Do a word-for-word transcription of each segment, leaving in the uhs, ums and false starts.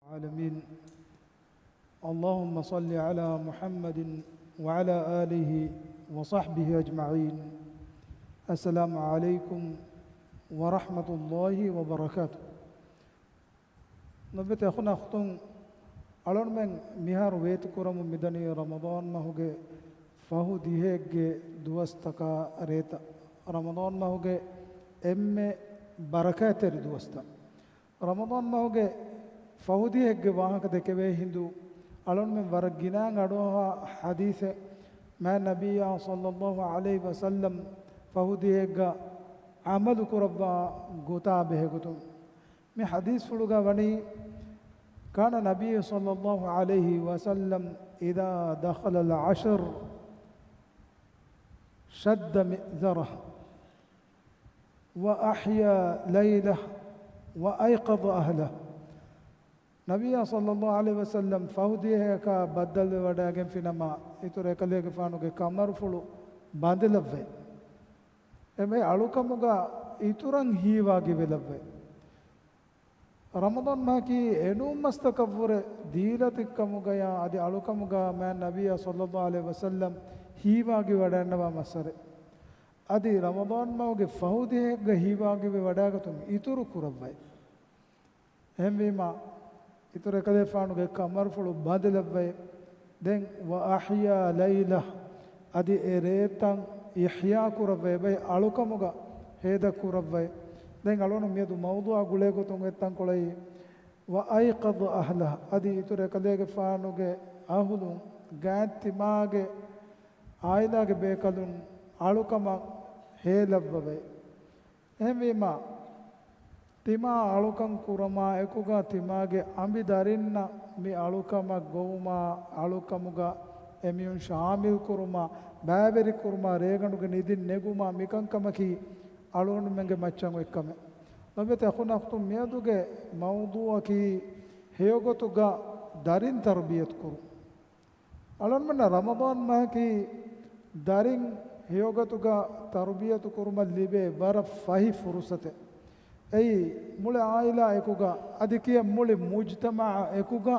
العالمين. اللهم صل على محمد وعلى آله وصحبه أجمعين. السلام عليكم ورحمة الله وبركاته. ލޮބުވެތި އަޚުންނާ އުޚްތުން، އަޅުގަނޑުމެން މިހާރު ވޭތުކުރަމުން މިދަނީ ރަމަޟާން މަހުގެ ފަހު ދިހައެއްގެ ދުވަސްތަކާ ރޭތައް. ރަމަޟާން މަހުގެ އެންމެ ބަރަކާތްތެރި ދުވަސްތައް. ރަމަޟާން މަހުގެ ފަހު ދިހައެއްގެ ވާހަކަ ދެކެވޭ ހިނދު، އަޅުގަނޑުމެން ވަރަށް ގިނައިން އަޑުއަހާ ޙަދީޘެއް، މާތް ނަބިއްޔާ ޞައްލައްލާހު ޢަލައިހި ވަސައްލަމް ފަހު ދިހައެއްގަ ޢަމަލު ކުރައްވާ ގޮތާ ބެހޭގޮތުން. މި ޙަދީޘްފުޅުގަ ވަނީ، كان النبي صلى الله عليه وسلم إذا دخل العشر شد مئزره وأحيا ليله وأيقظ أهله. ނަބިއްޔާ ޞައްލައްލާހު ޢަލައިހި ވަސައްލަމް ފަހު ދިހައަކާ ބައްދަލުވެވަޑައިގެންފިނަމަ، އިތުރު އެކަލޭގެފާނުގެ ކަމަރުފުޅު ބަނދެލައްވައި، އެބައި އަޅުކަމުގަ އިތުރަށް ހީވާގިވެލައްވައި. ރަމަޟާން މަހަކީ އެނޫން މަސްތަކަށްވުރެ ދީލަތިއްކަމުގަޔާ އަދި އަޅުކަމުގަ މާތް ނަބިއްޔާ ޞައްލައްލާހު ޢަލައިހި ވަސައްލަމް ހީވާގިވަޑައިގަންނަވާ މައްސަރެއް. އަދި ރަމަޟާން މަހުގެ ފަހު ދިހައެއްގަ ހީވާގިވެވަޑައިގަތުން އިތުރު ކުރައްވައި. އެހެންވީމަ، އިތުރު އެކަލޭފާނުގެ ކަމަރުފުޅު ބަނދެލައްވައި، ދެން، وأحيا ليله، އަދި އެ ރޭތައް އިޙްޔާ ކުރައްވައި، އެބައި އަޅުކަމުގަ ހޭދަ ކުރައްވައި. ދެން އަޅުގަނޑު މިއަދު މައުޟޫޢާ ގުޅޭގޮތުން އޮތް ތަންކޮޅައީ، وأيقظ أهله، އަދި އިތުރު އެކަލޭގެފާނުގެ އަހުލުން، ގާތް ތިމާގެ އާއިލާގެ ބޭކަލުން އަޅުކަމަށް ހޭލައްވަވައި. އެހެންވީމަ، ތިމާ އަޅުކަން ކުރުމާ އެކުގަ ތިމާގެ އަނބި ދަރިންނަށް މި އަޅުކަމަށް ގޮވުމާ، އަޅުކަމުގަ އެމީހުން ޝާމިލް ކުރުމާ، ބައިވެރި ކުރުމާ، ރޭގަނޑުގެ ނިދިން ނެގުމާ، މިކަންކަމަކީ އަޅުގަނޑުމެންގެ މައްޗަށް އޮތް ކަމެއް. ލޮބުވެތި އަޚުންނާ އުޚްތުން، މިއަދުގެ މައުޟޫޢަކީ ހެޔޮގޮތުގަ ދަރިން ތަރުބިޔަތު ކުރުން. އަޅުގަނޑުމެންނަށް ރަމަޟާން މަހަކީ ދަރިން ހެޔޮގޮތުގަ ތަރުބިޔަތު ކުރުމަށް ލިބޭ ވަރަށް ފަހި ފުރުޞަތެއް. އެއީ، މުޅި އާއިލާ އެކުގަ، އަދި ކިޔަން މުޅި މުޖްތަމަޢަށް އެކުގަ،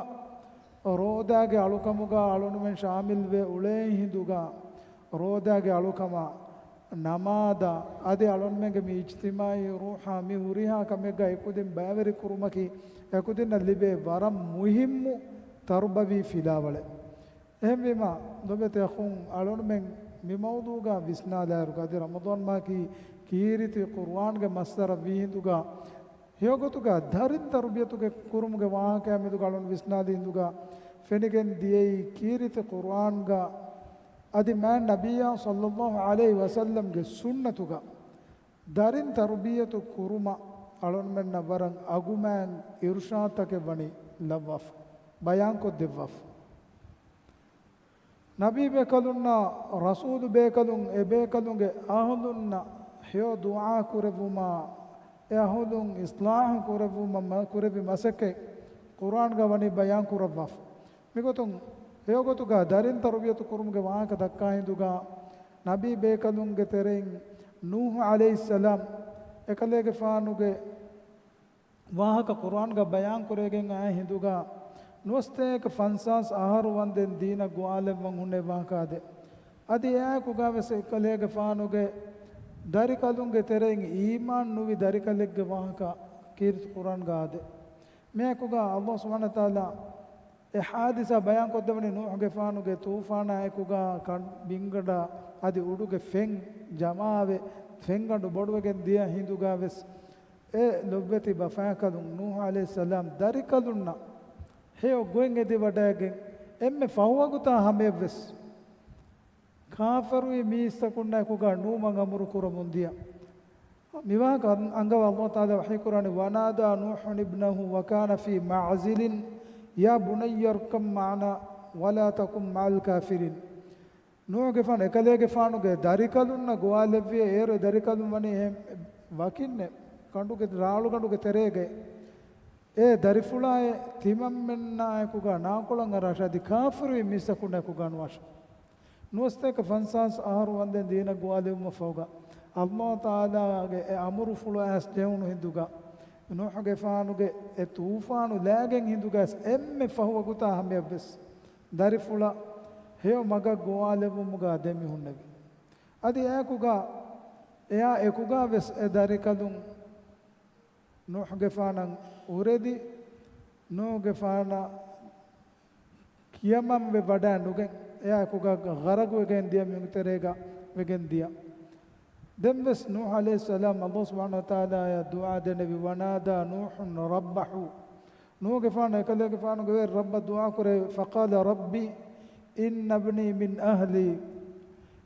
ރޯދާގެ އަޅުކަމުގަ އަޅުގަނޑުމެން ޝާމިލްވެ އުޅޭ ހިނދުގަ، ރޯދާގެ އަޅުކަމަށް، ނަމާދަށް، އަދި އަޅުގަނޑުމެންގެ މި އިޖްތިމާޢީ ރޫޙާ މި ހުރިހާ ކަމެއްގަ އެކުދިން ބައިވެރި ކުރުމަކީ، އެކުދިންނަށް ލިބޭ ވަރަށް މުހިއްމު ތަރުބަވީ ފިލާވަޅެއް. އެހެންވީމަ، ލޮބުވެތި އަޚުން، އަޅުގަނޑުމެން މި މައުޟޫޢުގަ ވިސްނާލާއިރުގަ، އަދި ރަމަޟާން މަހަކީ ކީރިތި ޤުރުއާންގެ މައްސަރަށް ވީހިނދުގަ، ހެޔޮގޮތުގަ ދަރިން ތަރުބިޔަތުގެ ކުރުމުގެ ވާހަކައާ މެދުގަ އަޅުން ވިސްނާލި ހިނދުގަ، ފެނިގެން ދިޔައީ ކީރިތި ޤުރުއާންގަ އަދި މާތް ނަބިއްޔާ ޞައްލައްލާހު ޢަލައިހި ވަސައްލަމްގެ ސުންނަތުގަ ދަރިން ތަރުބިޔަތު ކުރުމަށް އަޅުގަނޑުމެންނަށް ވަރަށް އަގުމާތް އިރުޝާދުތަކެއް ވަނީ ލައްވާފަ، ބަޔާންކޮށްދެއްވާފަ. ނަބީ ބޭކަލުންނާ ރަސޫލު ބޭކަލުން އެ ބޭކަލުންގެ އަހުލުންނަށް ހެޔޮ ދުޢާ ކުރެއްވުމާ، އެ އަހުލުން އިޞްލާޙު ކުރެއްވުމަށް މަ-، ކުރެއްވި މަސައްކަތް ޤުރުއާންގަ ވަނީ ބަޔާން ކުރައްވާފަ. މިގޮތުން ހެޔޮގޮތުގަ ދަރިން ތަރުބިޔަތު ކުރުމުގެ ވާހަކަ ދައްކާ ހިނދުގަ، ނަބީ ބޭކަލުންގެ ތެރެއިން ނޫޙު ޢަލައިހިއްސަލާމް އެކަލޭގެފާނުގެ ވާހަކަ ޤުރުއާންގަ ބަޔާން ކުރެވިގެން އައި ހިނދުގަ، ނުވަސަތޭކަ ފަންސާސް އަހަރު ވަންދެން ދީނަށް ގޮވާލެއްވަން ހުންނެވި ވާހަކަ އާދެ. އަދި އެއާއެކުގަ ވެސް އެކަލޭގެފާނުގެ ދަރިކަލުންގެ ތެރެއިން އީމާން ނުވި ދަރިކަލެއްގެ ވާހަކަ ކީރިތި ޤުރުއާންގަ އާދެ. މިއާއެކުގަ ﷲ ސުބްޙާނަހޫ ވަތަޢާލާ އެ ޙާދިސާ ބަޔާންކޮށްދެވަނީ ނޫޙުގެފާނުގެ ޠޫފާނާއެކުގަ ބިންގަނޑާ އަދި އުޑުގެ ފެން ޖަމާވެ، ފެންގަނޑު ބޮޑުވެގެން ދިޔަ ހިނދުގަ ވެސް، އެ ލޮބުވެތި ބަފާކަލުން ނޫޙު ޢަލައިހިއްސަލާމް ދަރިކަލުންނަށް ހެޔޮ ގޮތް އެދިވަޑައިގެން، އެންމެ ފަހު ވަގުތާ ހަމަޔަށްވެސް ކާފަރުވި މީސްތަކުންނާއެކުގަ ނޫމަށް އަމުރު ކުރަމުން ދިޔަ. މިވާހަކަ އަން-، އަންގަވާ ﷲ ތަޢާލާ ވަޙީކުރާނީ، ونادى نوح ابنه وكان في معزل يا بني اركب معنا ولا تكن مع الكافرين. ނޫޙުގެފާނު އެކަލޭގެފާނުގެ ދަރިކަލުންނަށް ގޮވާލެއްވިއޭ، އޭރު އެ ދަރިކަލުން ވަނީ އެހެން ވަކިންނެއް، ކަނޑުގެ، ރާޅުގަނޑުގެ ތެރޭގައި. އޭ ދަރިފުޅާއޭ، ތިމަންމެންނާއެކުގަ ނާކޮޅަށް އަރާށޭ، އަދި ކާފަރުވި މީސްތަކުންނާއެކުގަ ނުވާށޭ. ނުވަސަތޭކަ ފަންސާސް އަހަރު ވަންދެން ދީނަށް ގޮވާލެވުމަށްފަހުގަ، ﷲ ތަޢާލާގެ އެ އަމުރުފުޅު އައިސް ޖެހުނު ހިނދުގަ، ނޫޙުގެފާނުގެ އެ ތޫފާނު ލާގެން ހިނދުގައިސް އެންމެ ފަހު ވަގުތާ ހަމަޔަށްވެސް ދަރިފުޅަށް ހެޔޮ މަގަށް ގޮވާލެއްވުމުގަ ދެމިހުންނެވި. އަދި އެއާއެކުގަ، އެއާ އެކުގަ ވެސް އެ ދަރިކަލުން ނޫޙުގެފާނަށް އުރެދި، ނޫޙުގެފާނަށް ކިޔަމަންވެ ވަޑައި ނުގެން، އެއާއެކުގަ ޣަރަގުވެގެން ދިޔަ މީހުންގެ ތެރޭގަ ވެގެން ދިޔަ. ދެންވެސް ނޫޙު ޢަލައިހިއްސަލާމް ﷲ ސުބްޙާނަހޫ ވަތަޢާލާއަށް ދުޢާ ދެންނެވި، ވަނާދާ ނޫޙުން ރައްބަހު. ނޫޙުގެފާނު އެކަލޭގެފާނުގެ ވެރި ރައްބަށް ދުޢާ ކުރެވި، ފަޤާލަ ރައްބި އިންނަ ބްނީ މިން އަހްލީ.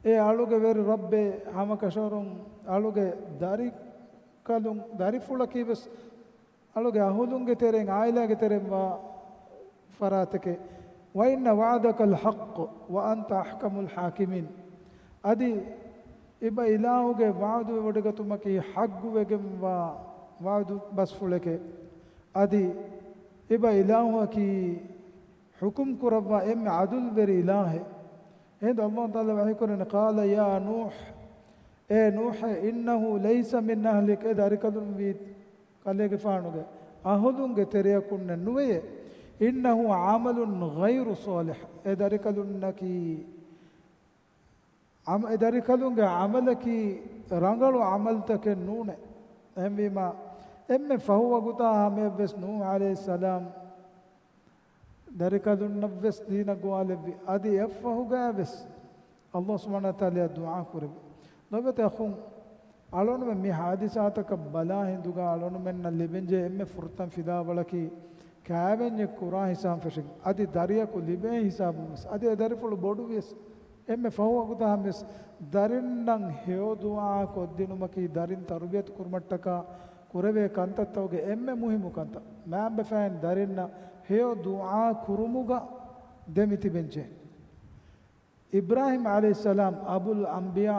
އޭ އަޅުގެ ވެރި ރައްބޭ، ހަމަކަށަވަރުން އަޅުގެ ދަރިކަލުން، ދަރިފުޅަކީ ވެސް އަޅުގެ އަހުލުންގެ ތެރެއިން، ޢާއިލާގެ ތެރެއިން ވާ ފަރާތެކޭ. ވައިންނަ ވަޢަދަކަ އަލްޙައްޤު ވައަންތަ އަޙްކަމުލް ޙާކިމީން. އަދި އިބަ އިލާހުގެ ވަޢުދުވެވޮޑިގަތުމަކީ ޙައްޤުވެގެންވާ ވަޢުދު ބަސްފުޅެކޭ. އަދި އިބަ އިލާހުއަކީ ޙުކުމް ކުރައްވާ އެންމެ ޢަދުލްވެރި އިލާހެއް. އެހިނދު ﷲ ތަޢާލާ ވަޙީކުރަނީ، ޤާލަ ޔާ ނޫޙް، އޭ ނޫޙޭ، އިންނަހޫ ލައިސަ މިން އަހްލިކް، އެ ދަރިކަލުން ވީ ކަލޭގެފާނުގެ އަހުލުންގެ ތެރެއަކުންނެއް ނުވެޔޭ. އިންނަހޫ ޢަމަލުން ޣައިރު ޞާލިޙް، އެ ދަރިކަލުންނަކީ، ޢަމަ-، އެ ދަރިކަލުންގެ ޢަމަލަކީ ރަނގަޅު ޢަމަލުތަކެއް ނޫނޭ. އެހެންވީމާ، އެންމެ ފަހު ވަގުތާ ހަމަޔަށްވެސް ނޫޙު ޢަލައިހިއްސަލާމް ދަރިކަލުންނަށްވެސް ދީނަށް ގޮވާލެއްވި. އަދި އެއަށްފަހުގައިވެސް ﷲ ސުބްޙާނަހޫ ވަތަޢާލާއަށް ދުޢާ ކުރެއްވި. ލޮބުވެތި އަޚުން، އަޅުގަނޑުމެން މި ޙާދިސާތަކަށް ބަލާ ހިނދުގަ އަޅުގަނޑުމެންނަށް ލިބެންޖެހޭ އެންމެ ފުރަތަމަ ފިލާވަޅަކީ ކާވެންޏެއް ކުރާ ހިސާބަށް ފެށިގެން، އަދި ދަރިޔަކު ލިބޭ ހިސާބުން ވެސް، އަދި އެ ދަރިފުޅު ބޮޑުވިޔަސް، އެންމެ ފަހު ވަގުތާ ހަމަޔަސް ދަރިންނަށް ހެޔޮ ދުޢާ ކޮށްދިނުމަކީ ދަރިން ތަރުބިޔަތު ކުރުމަށްޓަކާ ކުރެވޭ ކަންތައްތަކުގެ އެންމެ މުހިއްމު ކަންތައް. މައިންބަފައިން ދަރިންނަށް ހެޔޮ ދުޢާ ކުރުމުގަ ދެމިތިބެންޖެހޭ. އިބްރާހީމް ޢަލައިހިއްސަލާމް އަބުލް އަންބިޔާ،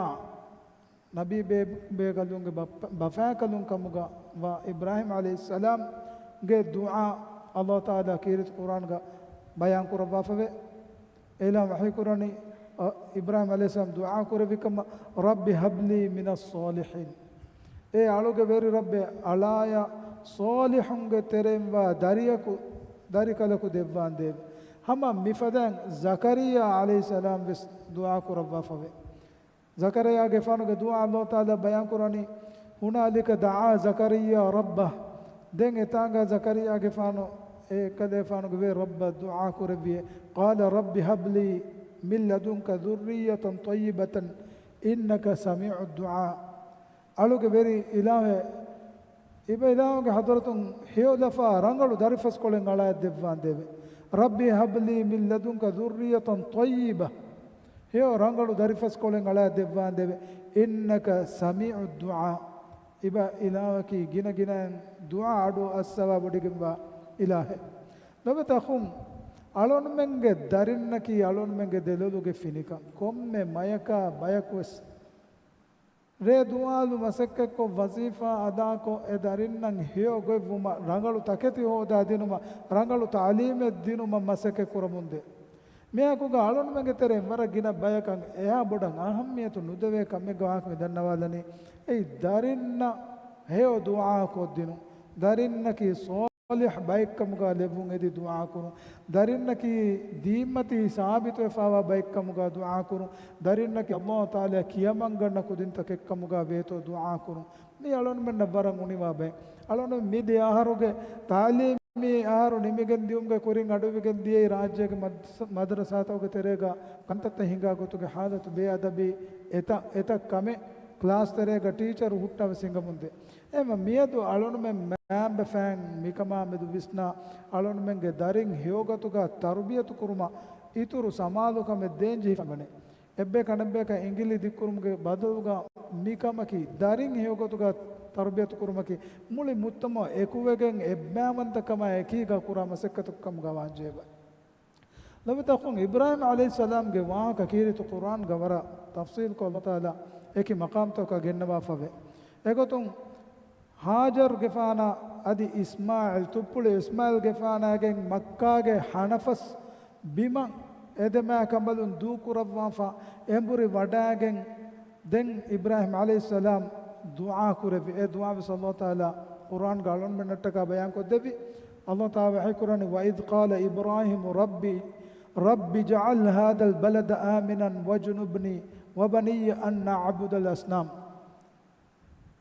ނަބީ ބޭ-، ބޭކަލުންގެ ބައްޕަ-، ބަފާކަލުން ކަމުގަ ވާ އިބްރާހީމް ޢަލައިހިއްސަލާމްގެ ދުޢާ ﷲ ތަޢާލާ ކީރިތި ޤުރްއާންގަ ބަޔާން ކުރައްވާފަވޭ. އެއިލާހު ވަޙީކުރަނީ، އަ، އިބްރާހީމް ޢަލައިހިއްސަލާމް ދުޢާ ކުރެއްވި ކަމަށް، "ރައްބި ހަބްލީ މިނައް ޞާލިޙީން." އޭ އަޅުގެ ވެރި ރައްބޭ، އަޅާޔަށް ޞާލިޙުންގެ ތެރެއިންވާ ދަރިޔަކު، ދަރިކަލަކު ދެއްވާނދޭވެ. ހަމަ މިފަދައިން ޒަކަރިއްޔާ ޢަލައިހިއްސަލާމް ވެސް ދުޢާ ކުރައްވާފަވޭ. ޒަކަރިއްޔާގެފާނުގެ ދުޢާ ﷲ ތަޢާލާ ބަޔާން ކުރަނީ، "ހުނާލިކަ ދަޢާ ޒަކަރިއްޔާ ރައްބަހް." ދެން އެތާނގަ ޒަކަރިއްޔާގެފާނު އެކަލޭފާނުގެ ވެރި ރައްބަށް ދުޢާ ކުރެއްވިއޭ، "ޤާލަ ރައްބި ހަބްލީ މިން ލަދުންކަ ޛުއްރިއްޔަތަން ޠައްޔިބަތަން އިންނަކަ ސަމީޢުއްދުޢާ." އަޅުގެ ވެރި އިލާހޭ، އިބަ އިލާހުގެ ޙަޟްރަތުން ހެޔޮލަފާ ރަނގަޅު ދަރިފަސްކޮޅެއް އަޅާއަށް ދެއްވާނދޭވެ. "ރައްބި ހަބްލީ މިން ލަދުންކަ ޛުއްރިއްޔަތަން ޠައްޔިބަ." ހެޔޮ ރަނގަޅު ދަރިފަސްކޮޅެއް އަޅާއަށް ދެއްވާނދޭވެ. "އިންނަކަ ސަމީޢުއްދުޢާ." އިބަ އިލާހަކީ ގިނަ ގިނައިން ދުޢާ އަޑު އައްސަވާ ވޮޑިގެންވާ އިލާހެއް. ލޮބުވެތި އަޚުން، އަޅުގަނޑުމެންގެ ދަރިންނަކީ އަޅުގަނޑުމެންގެ ދެލޮލުގެ ފިނިކަން. ކޮންމެ މަޔަކާ ބަޔަކުވެސް ރޭ ދުވާލު މަސައްކަތްކޮށް، ވަޒީފާ އަދާކޮށް، އެ ދަރިންނަށް ހެޔޮ ގޮތްވުމަށް، ރަނގަޅު ތަކެތި ހޯދާ ދިނުމަށް، ރަނގަޅު ތަޢުލީމެއް ދިނުމަށް މަސައްކަތް ކުރަމުންދޭ. މިއާކުގަ އަޅުންމެންގެ ތެރެއިން ވަރަށް ގިނަ ބަޔަކަށް އެހާ ބޮޑަށް އަހައްމިޔަތު ނުދެވޭ ކަމެއްގެ ވާހަކަ މި ދަންނަވާލަނީ. އެއީ ދަރިންނަށް ހެޔޮ ދުޢާ ކޮށްދިނުން. ދަރިންނަކީ ޞާލިޙް ބައެއްކަމުގަ ލެއްވުން އެދި ދުޢާކުރުން. ދަރިންނަކީ ދީންމަތީ ސާބިތުވެފާވާ ބައެއްކަމުގަ ދުޢާކުރުން. ދަރިންނަކީ ﷲ ތަޢާލާ ކިޔަމަންގަންނަ ކުދިންތަކެއްކަމުގަ ވޭތޯ ދުޢާކުރުން. މީ އަޅުންމެންނަށް ވަރަށް އުނިވާ ބައެއް. އަޅުން މި ދެ އަހަރުގެ ތަޢުލީމީ އަހަރު ނިމިގެން ދިޔުމުގެ ކުރިން އަޑުއިވިގެން ދިޔައީ ރާއްޖޭގެ މަދްރަސާ-، މަދްރަސާތަކުގެ ތެރޭގަ ކަންތައްތައް ހިނގާ ގޮތުގެ ހާލަތު ބޭއަދަބީ އެތައް، އެތައް ކަމެއް ކްލާސް ތެރޭގަ ޓީޗަރު ހުއްޓާވެސް ހިނގަމުންދޭ. އެހެންވެ މިއަދު އަޅުންމެން މައިންބަފައިން މިކަމާމެދު ވިސްނާ، އަޅުންމެންގެ ދަރިން ހެޔޮގޮތުގަ ތަރުބިޔަތު ކުރުމަށް އިތުރު ސަމާލުކަމެއް ދޭންޖެހިފަ ވަނީ. އެއްބަޔަކަށް އަނެއްބަޔަކަށް އިނގިލި ދިއްކުރުމުގެ ބަދަލުގަ މިކަމަކީ ދަރިން ހެޔޮގޮތުގަ ތަރުބިޔަތު ކުރުމަކީ މުޅި މުޖްތަމަޢު އެކުވެގެން އެއްބައިވަންތަކަމާ އެކީގަ ކުރާ މަސައްކަތެއްކަމުގަ ވާންޖެހޭ ބައެއް. ލޮބުވެތި އަޚުން، އިބްރާހީމް ޢަލައިހިއްސަލާމްގެ ވާހަކަ ކީރިތި ޤުރްއާންގަ ވަރަށް ތަފްޞީލްކޮށް ﷲ ތަޢާލާ އެކި މަޤާމްތަކަށް ގެންނަވާފަވޭ. އެގޮތުން ހާޖަރުގެފާނާ އަދި އިސްމާޢީލް، ތުއްޕުޅި އިސްމާޢީލްގެފާނާގެން މައްކާގެ ހަނަފަސް ބިމަށް އެދެމާ ކަނބަލުން ދޫކުރައްވާފަ އެނބުރި ވަޑާގެން ދެން އިބްރާހީމް ޢަލައިހިއްސަލާމް ދުޢާ ކުރެއްވި. އެ ދުޢާވެސް ﷲ ތަޢާލާ ޤުރުއާންގަ އަޅުންމެންނަށްޓަކާ ބަޔާންކޮށްދެއްވި. އަﷲ ތާ ވަޙީކުރަނީ، وَإِذْ قَالَ إِبْرَاهِيمُ رَبِّ، رَبِّ اجْعَلْ هَذَا الْبَلَدَ آمِنًا وَاجْنُبْنِي وَبَنِيَّ أَن نَّعْبُدَ الْأَصْنَامَ.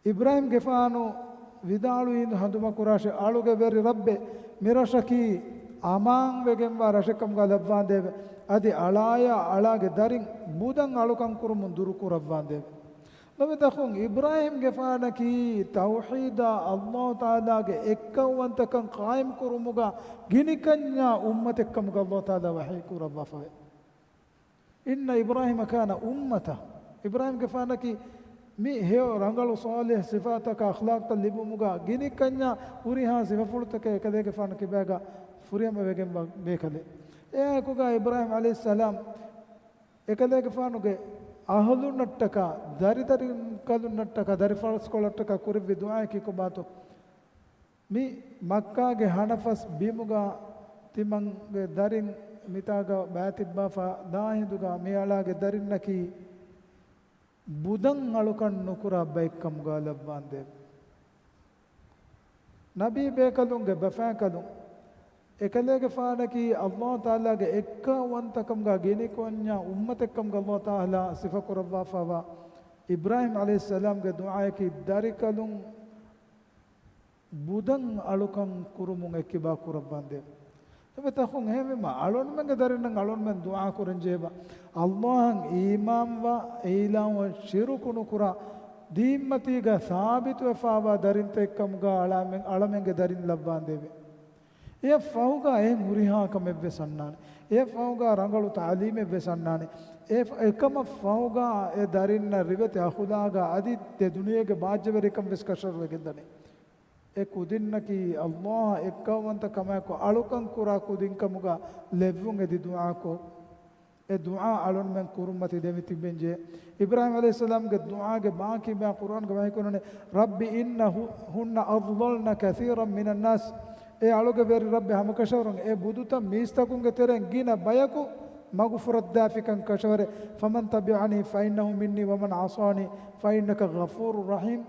އިބްރާހީމްގެފާނު ވިދާޅުވީ ހަނދުމަކުރާށޭ، އަޅުގެ ވެރި ރައްބެ، މި ރަށަކީ އަމާންވެގެންވާ ރަށެއްކަމުގަ ލައްވާނދޭވެ. އަދި އަޅާޔާ އަޅާގެ ދަރިން ބުދަން އަޅުކަން ކުރުމުން ދުރުކުރައްވާނދޭވެ. ނުވަތަ އަޚުން، އިބްރާހީމްގެފާނަކީ ތައުޙީދާ އަﷲ ތަޢާލާގެ އެއްކައުވަންތަކަން ޤާއިމްކުރުމުގަ ގިނިކަންޏާ އުއްމަތެއްކަމުގަ އަﷲ ތަޢާލާ ވަޙީކުރައްވާފަވޭ. إِنَّ إِبْرَاهِيمَ كَانَ أُمَّةً. އިބްރާހީމްގެފާނަކީ މި ހެޔޮ ރަނގަޅު ޞާލިޙު ސިފަތަކާ އަޚްލާޤްތައް ލިބުމުގަ ގިނިކަންޏާ ހުރިހާ ސިފަފުޅުތަކެއް އެކަލޭގެފާނު ކިބާގަ ފުރިހަމަވެގެންވާ ބޭކަލެއް. އެއާއެކުގަ އިބްރާހީމް ޢަލައިހިއްސަލާމް އެކަލޭގެފާނުގެ އަހުލުންނަށްޓަކާ، ދަރިދަރިކަލުންނަށްޓަކާ، ދަރިފަރުސްކޮޅަށްޓަކާ ކުރެއްވި ދުޢާއަކީ ކޮބާތޯ؟ މި މައްކާގެ ހަނަފަސް ބިމުގަ ތިމަންގެ ދަރިން މިތާގަ ބައިތިއްބާފަ ދާހިނދުގަ މިއަޅާގެ ދަރިންނަކީ ބުދަން އަޅުކަން ނުކުރާ ބައެއްކަމުގަ ލައްވާނދޭ. ނަބީ ބޭކަލުންގެ ބަފާކަލުން، އެކަލޭގެފާނަކީ އަﷲ ތަޢާލާގެ އެއްކައުވަންތަކަމުގަ ގިނިކަންޏާ އުއްމަތެއްކަމުގަ އަﷲ ތަޢާލާ ސިފަކުރައްވާފަވާ އިބްރާހީމް ޢަލައިހިއްސަލާމްގެ ދުޢާއަކީ ދަރިކަލުން ބުދަން އަޅުކަން ކުރުމުން އެއްކިބާ ކުރައްވާނދޭ. ނުވަތަ އަޚުން، އެހެންވީމަ އަޅުންމެންގެ ދަރިންނަށް އަޅުންމެން ދުޢާ ކުރަންޖެހޭބާ، އަﷲއަށް އީމާންވާ، އެއިލާހުއަށް ޝިރުކު ނުކުރާ، ދީންމަތީގަ ސާބިތުވެފާވާ ދަރިންތައް އެއްކަމުގަ އަޅާމެން، އަޅަމެންގެ ދަރިން ލައްވާނދޭވެ. އެއަށް ފަހުގަ އެހެން ހުރިހާ ކަމެއްވެސް އަންނާނެ. އެއަށް ފަހުގަ ރަނގަޅު ތަޢުލީމެއްވެސް އަންނާނެ. އެ ފަ-، އެކަމަށް ފަހުގަ އެ ދަރިންނަށް ރިވެތި އަޚުލާގާ އަދި ދެ ދުނިޔޭގެ ބާއްޖަވެރިކަން ވެސް ކަށަވަރުވެގެންދަނީ. އެ ކުދިންނަކީ އަﷲއަށް އެއްކައުވަންތަ ކަމާއެކު އަޅުކަން ކުރާ ކުދިންކަމުގަ ލެއްވުން އެދި ދުޢާކޮށް، އެ ދުޢާ އަޅުންމެން ކުރުންމަތި ދެމިތިބެންޖެ. އިބްރާހީމް ޢަލައިހިއްސަލާމްގެ ދުޢާގެ ބާކީ ބަޔަށް ޤުރުއާންގަ ވަޙީކުރަނީ، رَبِّ إِنَّهُنَّ أَضْلَلْنَ كَثِيرًا مِنَ النَّاسِ. އޭ އަޅުގެ ވެރި ރައްބެ، ހަމަކަށަވަރުން އެ ބުދުތައް މީސްތަކުންގެ ތެރެއިން ގިނަ ބަޔަކު މަގުފުރައްދާފިކަން ކަށަވަރޭ. فَمَنِ اتَّبَعَنِي فَإِنَّهُ مِنِّي وَمَنِ عَصَانِي فَإِنَّكَ غَفُورٌ رَحِيمٌ.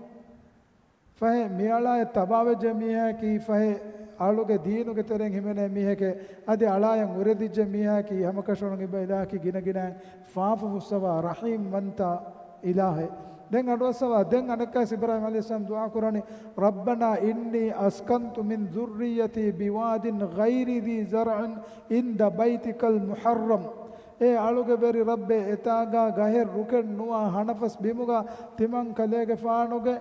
ފަހެ މިއަޅާއަށް ތަބާވެއްޖެ މީހަކީ ފަހެ އަޅުގެ ދީނުގެ ތެރެއިން ހިމެނޭ މީހެކޭ، އަދި އަޅާއަށް އުރެދިއްޖެ މީހަކީ ހަމަކަށަވަރުން އިބަ އިލާހަކީ ގިނަގިނައިން ފާފަ ފުއްސަވާ ރަޙީމްވަންތަ އިލާހެއް. ދެން އަޑުއައްސަވާ، ދެން އަނެއްކާވެސް އިބްރާހީމް ޢަލައިހިއްސަލާމް ދުޢާ ކުރަނީ، رَبَّنَا إِنِّي أَسْكَنْتُ مِنْ ذُرِّيَّتِي بِوَادٍ غَيْرِ ذِي زَرْعٍ عِنْدَ بَيْتِكَ الْمُحَرَّمِ. އޭ އަޅުގެ ވެރި ރައްބޭ، އެތާގާ ގަހެއް ރުކެއް ނުވާ ހަނަފަސް ބިމުގަ ތިމަން ކަލޭގެފާނުގެ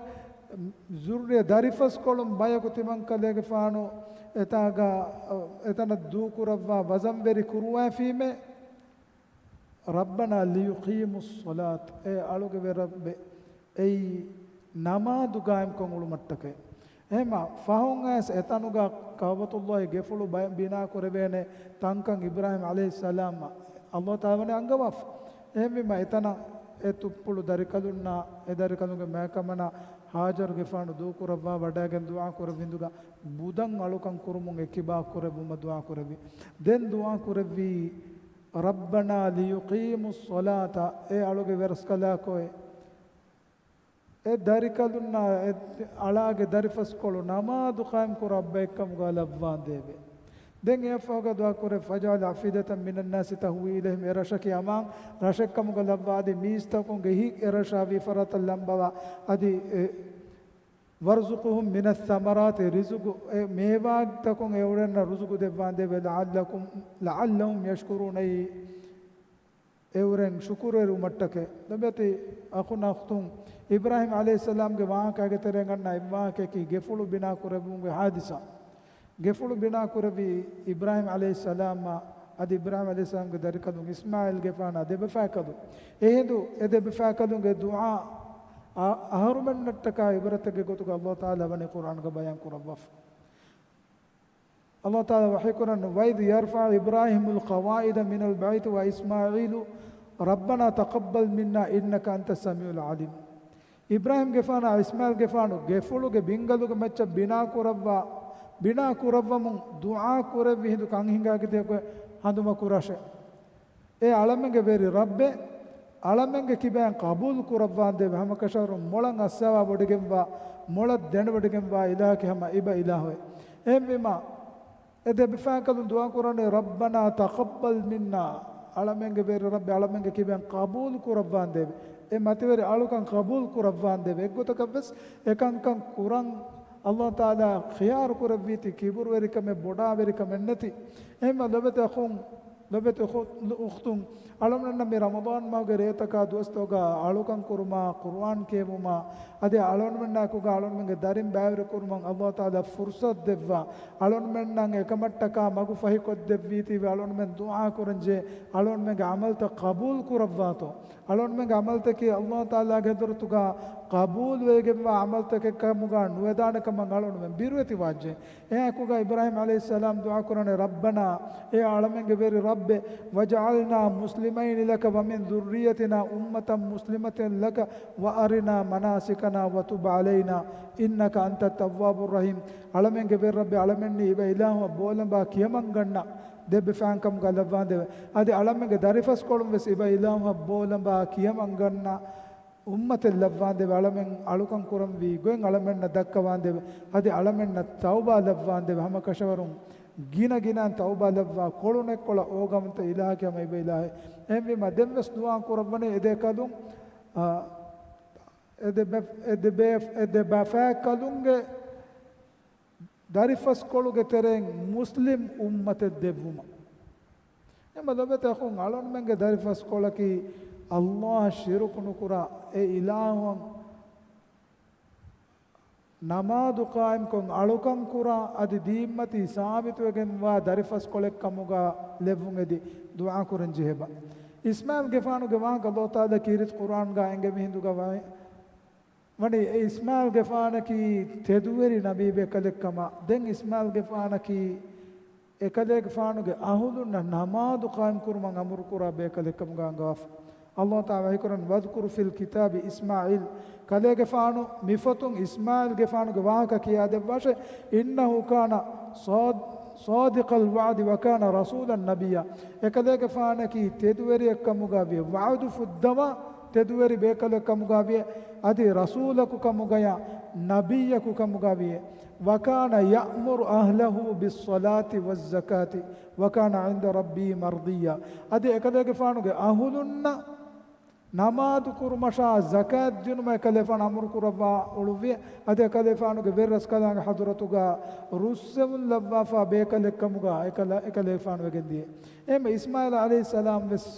ޒުއްރިޔަ ދަރިފަސްކޮޅުން ބަޔަކު ތިމަން ކަލޭގެފާނު އެތާގަ، އެތަނަށް ދޫކުރައްވާ ވަޒަންވެރި ކުރުވައިފީމޭ. رَبَّنَا لِيُقِيمُوا الصَّلَاةَ. އޭ އަޅުގެ ވެރި ރައްބޭ، އެއީ ނަމާދު ގާއިމްކޮށް އުޅުމަށްޓަކައި. އެހެމަ ފަހުން އައިސް އެތަނުގަ ކަޢުބަތުﷲގެ ގެފުޅު ބަ-، ބިނާ ކުރެވޭނެ ތަންކަން އިބްރާހީމް ޢަލައިހިއްސަލާމް އަﷲ ތަޢާލާ ވަނީ އަންގަވާފަ. އެހެންވީމަ އެތަނަށް އެ ތުއްޕުޅު ދަރިކަލުންނާ އެ ދަރިކަލުންގެ މައިކަމަނާ ހާޖަރުގެފާނު ދޫކުރައްވާ ވަޑައިގެން ދުޢާ ކުރެއްވި ހިނދުގަ ބުދަން އަޅުކަން ކުރުމުން އެއްކިބާ ކުރެއްވުމަށް ދުޢާ ކުރެއްވި. ދެން ދުޢާ ކުރެއްވީ، رَبَّنَا لِيُقِيمُوا الصَّلَاةَ. އޭ އަޅުގެ ވެރިރަސްކަލާކޯއޭ، އެ ދަރިކަލުންނާ އެ އަޅާގެ ދަރިފަސްކޮޅު ނަމާދު ޤާއިމްކުރާ ބައެއްކަމުގަ ލައްވާނދޭވެ. ދެން އެއަށްފަހުގަ ދުޢާ ކުރޭ، فَاجْعَلْ أَفْئِدَةً مِنَ النَّاسِ تَهْوِي إِلَيْهِمْ. އެ ރަށަކީ އަމާން ރަށެއްކަމުގަ ލައްވާ އަދި މީސްތަކުންގެ ހިތް އެ ރަށާ ވީ ފަރާތަށް ލަނބަވާ އަދި އެ، وَارْزُقْهُمْ مِنَ الثَّمَرَاتِ، ރިޒުގު، އެ މޭވާތަކުން އެއުރެންނަށް ރުޒުގު ދެއްވާނދޭވެ، لَعَلَّكُمْ، لَعَلَّهُمْ يَشْكُرُونَ، އެއުރެން ޝުކުރުވެރިވުމަށްޓަކައި. ލޮބުވެތި އަޚުން އަޚްތުން، އިބްރާހީމް ޢަލައިހިއްސަލާމްގެ ވާހަކައިގެ ތެރެއިން އަންނަ އެއްވާހަކައަކީ ގެފުޅު ބިނާ ކުރެއްވުމުގެ ޙާދިސާ. ގެފުޅު ބިނާ ކުރެއްވީ އިބްރާހީމް ޢަލައިހިއްސަލާމާ އަދި އިބްރާހީމް ޢަލައިހިއްސަލާމްގެ ދަރިކަލުން އިސްމާޢީލްގެފާނާ ދެބަފާކަލުން. އެހިނދު އެ ދެބަފާކަލުންގެ ދުޢާ އަ-، އަހަރުމެންނަށްޓަކާ ޢިބްރަތެއްގެ ގޮތުގަ ﷲ ތަޢާލާ ވަނީ ޤުރްއާންގަ ބަޔާން ކުރައްވާފަ. ﷲ ތަޢާލާ ވަޙީކުރަން، وَإِذْ يَرْفَعُ إِبْرَاهِيمُ الْقَوَاعِدَ مِنَ الْبَيْتِ وَإِسْمَاعِيلُ رَبَّنَا تَقَبَّلْ مِنَّا إِنَّكَ أَنْتَ السَّمِيعُ الْعَلِيمُ. އިބްރާހީމްގެފާނާ އިސްމާޢީލްގެފާނު ގެފުޅުގެ ބިންގަލުގެ މައްޗަށް ބިނާ ކުރައްވާ، ބިނާ ކުރައްވަމުން ދުޢާ ކުރެއްވި ހިނދު ކަން ހިނގާ ކިތައް ހަނދުމަ ކުރާށޭ. އޭ އަޅަމެންގެ ވެރި ރައްބޭ، އަޅަމެންގެ ކިބައިން ޤަބޫލު ކުރައްވާނދޭވެ. ހަމަކަށަވަރުން މޮޅަށް އައްސަވާ ވޮޑިގެންވާ، މޮޅަށް ދެނެވޮޑިގެންވާ އިލާހަކީ ހަމަ އިބަ އިލާހުއެއް. އެހެންވީމާ، އެ ދެބަފާންކަލުން ދުޢާ ކުރަނީ، "رَبَّنَا تَقَبَّلْ مِنَّا." އަޅަމެންގެ ވެރި ރައްބޭ، އަޅަމެންގެ ކިބައިން ޤަބޫލު ކުރައްވާނދޭވެ. އެ މަތިވެރި އަޅުކަން ޤަބޫލު ކުރައްވާނދޭވެ. އެއްގޮތަކަށްވެސް އެކަންކަން ކުރަން ﷲ ތަޢާލާ ޚިޔާރު ކުރެއްވީތީ ކިބުރުވެރިކަމެއް، ބޮޑާވެރިކަމެއް ނެތި. އެހެންވެ ލޮބެތި އަޚުން، ލޮބެތި އުޚު-، އުޚްތުން، އަޅަމެންނަށް މި ރަމަޟާން މަހުގެ ރޭތަކާ ދުވަސްތަކުގަ އަޅުކަން ކުރުމާ، ޤުރުއާން ކިޔެވުމާ، އަދި އަޅުގަނޑުމެންނާއެކުގަ އަޅުގަނޑުމެންގެ ދަރިން ބައިވެރިކުރުމަށް ﷲ ތަޢާލާ ފުރުޞަތު ދެއްވާ، އަޅުގަނޑުމެންނަށް އެކަމަށްޓަކާ މަގު ފަހިކޮށްދެއްވީތީވެ އަޅުގަނޑުމެން ދުޢާ ކުރަންޖެހޭ، އަޅުގަނޑުމެންގެ ޢަމަލުތައް ޤަބޫލު ކުރައްވާތޯ. އަޅުގަނޑުމެންގެ ޢަމަލުތަކީ ﷲ ތަޢާލާގެ ޙަޟްރަތުގަ ޤަބޫލުވެގެންވާ ޢަމަލުތަކެއްކަމުގަ ނުވެދާނެ ކަމަށް އަޅުގަނޑުމެން ބިރުވެތިވާންޖެހޭ. އެއާއެކުގަ އިބްރާހީމް ޢަލައިހިއްސަލާމް ދުޢާ ކުރަނީ، "رَبَّنَا"، އޭ އަޅަމެންގެ ވެރި ރައްބޭ، "وَاجْعَلْنَا مُسْلِمَيْنِ لَكَ وَمِنْ ذُرِّيَّتِنَا أُمَّةً مُسْلِمَةً لَكَ وَأَرِنَا مَنَاسِكَنَا وَتُبْ عَلَيْنَا إِنَّكَ أَنْتَ التَّوَّابُ الرَّحِيمُ." އަޅަމެންގެ ވެރި ރައްބޭ، އަޅަމެންނީ އިބަ އިލާހުއަށް ބޯލަނބާ ކިޔަމަންގަންނަ ދެބަފާންކަމުގަ ލައްވާނދޭވެ. އަދި އަޅަމެންގެ ދަރިފަސްކޮޅުން ވެސް އިބަ އިލާހުއަށް ބޯލަނބާ ކިޔަމަންގަންނަ އުއްމަތެއް ލައްވާނދޭވެ. އަޅަމެން އަޅުކަން ކުރަންވީ ގޮތް އަޅަމެންނަށް ދައްކަވާނދޭވެ. އަދި އަޅަމެންނަށް ތައުބާ ލައްވާނދޭވެ. ހަމަކަށަވަރުން ގިނަ ގިނައިން ތައުބާ ލައްވާ، ކޮޅުނެއްކޮޅަށް އޯގާވަންތަ އިލާހަކީ ހަމަ އިބަ އިލާހެއް. އެހެންވީމާ، ދެންވެސް ދުޢާ ކުރައްވަނީ އެ ދެ ކަލުން، އާ، އެ ދެ ބަ-، އެ ދެ ބޭ-، އެ ދެ ބަފާކަލުންގެ ދަރިފަސްކޮޅުގެ ތެރެއިން މުސްލިމް އުއްމަތެއް ދެއްވުމަށް. އެމަ ލޮބެތި އަޚުން، އަޅުންމެންގެ ދަރިފަސްކޮޅަކީ ﷲ އަށް ޝިރުކު ނުކުރާ، އެ އިލާހުއަށް ނަމާދު ޤާއިމްކޮށް އަޅުކަން ކުރާ، އަދި ދީންމަތީ ސާބިތުވެގެންވާ ދަރިފަސްކޮޅެއް ކަމުގަ ލެއްވުން އެދި ދުޢާ ކުރަން ޖެހޭބަ. އިސްމާޢީލްގެފާނުގެ ވާހަކަ ﷲ ތަޢާލާ ކީރިތި ޤުރްއާންގަ އެނގެވި ހިނދުގަ ވަ-، ވަނީ އެ އިސްމާޢީލްގެފާނަކީ ތެދުވެރި ނަބީބޭކަލެއްކަމަށް. ދެން އިސްމާޢީލްގެފާނަކީ އެކަލޭގެފާނުގެ އަހުލުންނަށް ނަމާދު ޤާއިމްކުރުމަށް އަމުރުކުރާ ބޭކަލެއްކަމުގަ އަންގަވާފަ. ﷲ ތަޢާލާ ވަޙީކުރަން، "واذكر في الكتاب إسماعيل." ކަލޭގެފާނު މިފޮތުން އިސްމާޢީލްގެފާނުގެ ވާހަކަ ކިޔާދެއްވާށޭ. "إنه كان صاد-، صادق الوعد وكان رسولا نبيا." އެކަލޭގެފާނަކީ ތެދުވެރިއެއްކަމުގަ ވިޔަ، ވަޢުދު ފުއްދަވާ ތެދުވެރި ބޭކަލެއްކަމުގަ ވިޔަ، އަދި ރަސޫލަކު ކަމުގަޔާ ނަބިއްޔަކު ކަމުގަ ވިޔަ. "وكان يأمر أهله بالصلاة والزكاة وكان عند ربه مرضيا." އަދި އެކަލޭގެފާނުގެ އަހުލުންނަށް ނަމާދު ކުރުމަށާ ޒަކާތް ދިނުމަށް އެކަލޭފާނު އަމުރު ކުރައްވާ އުޅުއްވި. އަދި އެކަލޭފާނުގެ ވެރިރަސްކަލާނގެ ޙަޟްރަތުގަ ރުއްސެވުން ލައްވާފާ ބޭކަލެއްކަމުގަ އެކަލަ-، އެކަލޭފާނު ވެގެން ދިޔަ. އެހެންވެ އިސްމާޢީލް ޢަލައިހިއްސަލާމް ވެސް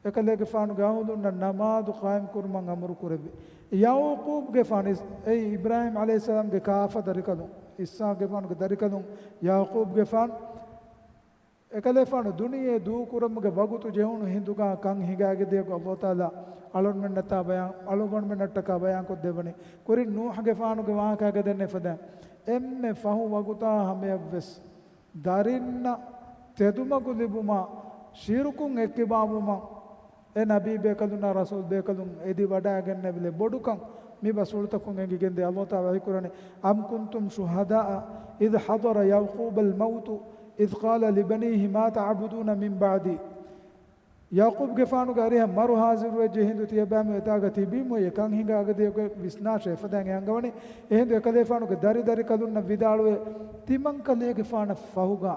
އެކަލޭގެފާނުގެ އަހުލުންނަށް ނަމާދު ޤާއިމް ކުރުމަށް އަމުރު ކުރެއްވި. ޔަޢުޤޫބްގެފާނު، އެއީ އިބްރާހީމް ޢަލައިހިއްސަލާމްގެ ކާފަ ދަރިކަލުން، އިސްޙާޤްގެފާނުގެ ދަރިކަލުން ޔަޢުޤޫބްގެފާނު، އެކަލޭފާނު ދުނިޔެ ދޫކުރުމުގެ ވަގުތު ޖެހުނު ހިނދުގަ ކަން ހިނގާގެ ދިޔަކު ﷲ ތަޢާލާ އަޅުގަނޑުމެންނަށްޓަކާ ބަޔާން، އަޅުގަނޑުމެންނަށްޓަކާ ބަޔާންކޮށްދެއްވަނީ. ކުރިން ނޫޙްގެފާނުގެ ވާހަކާގަ ދެންނެވި ފަދައިން، އެންމެ ފަހު ވަގުތާ ހަމަޔަށްވެސް ދަރިންނަށް ތެދުމަގު ލިބުމަށް، ޝިރުކުން އެއްކިބާވުމަށް އެ ނަބީ ބޭކަލުންނާ ރަސޫލް ބޭކަލުން އެދި ވަޑައިގެންނެވި ބޮޑުކަން މި ބަސްފުޅުތަކުން އެނގިގެންދޭ. ﷲ ތަޢާލާ ވަޙީކުރަނީ، "أَمْ كُنْتُمْ شُهَدَاءَ إِذْ حَضَرَ يَعْقُوبَ الْمَوْتُ إِذْ قَالَ لِبَنِيهِ مَا تَعْبُدُونَ مِنْ بَعْدِي." ޔަޢުޤޫބްގެފާނުގެ އަރިހަށް މަރު ޙާޟިރުވެއްޖެ ހިނދު ތިޔަބައިމީހުން އެތާގަ ތިބީމު އެކަން ހިނގާގަދިޔަކު ވިސްނާށޭ. އެފަދައިން އެ އަންގަވަނީ. އެހިނދު އެކަލޭފާނުގެ ދަރި ދަރިކަލުންނަށް ވިދާޅުވޭ، ތިމަންކަލޭގެފާނަށް ފަހުގަ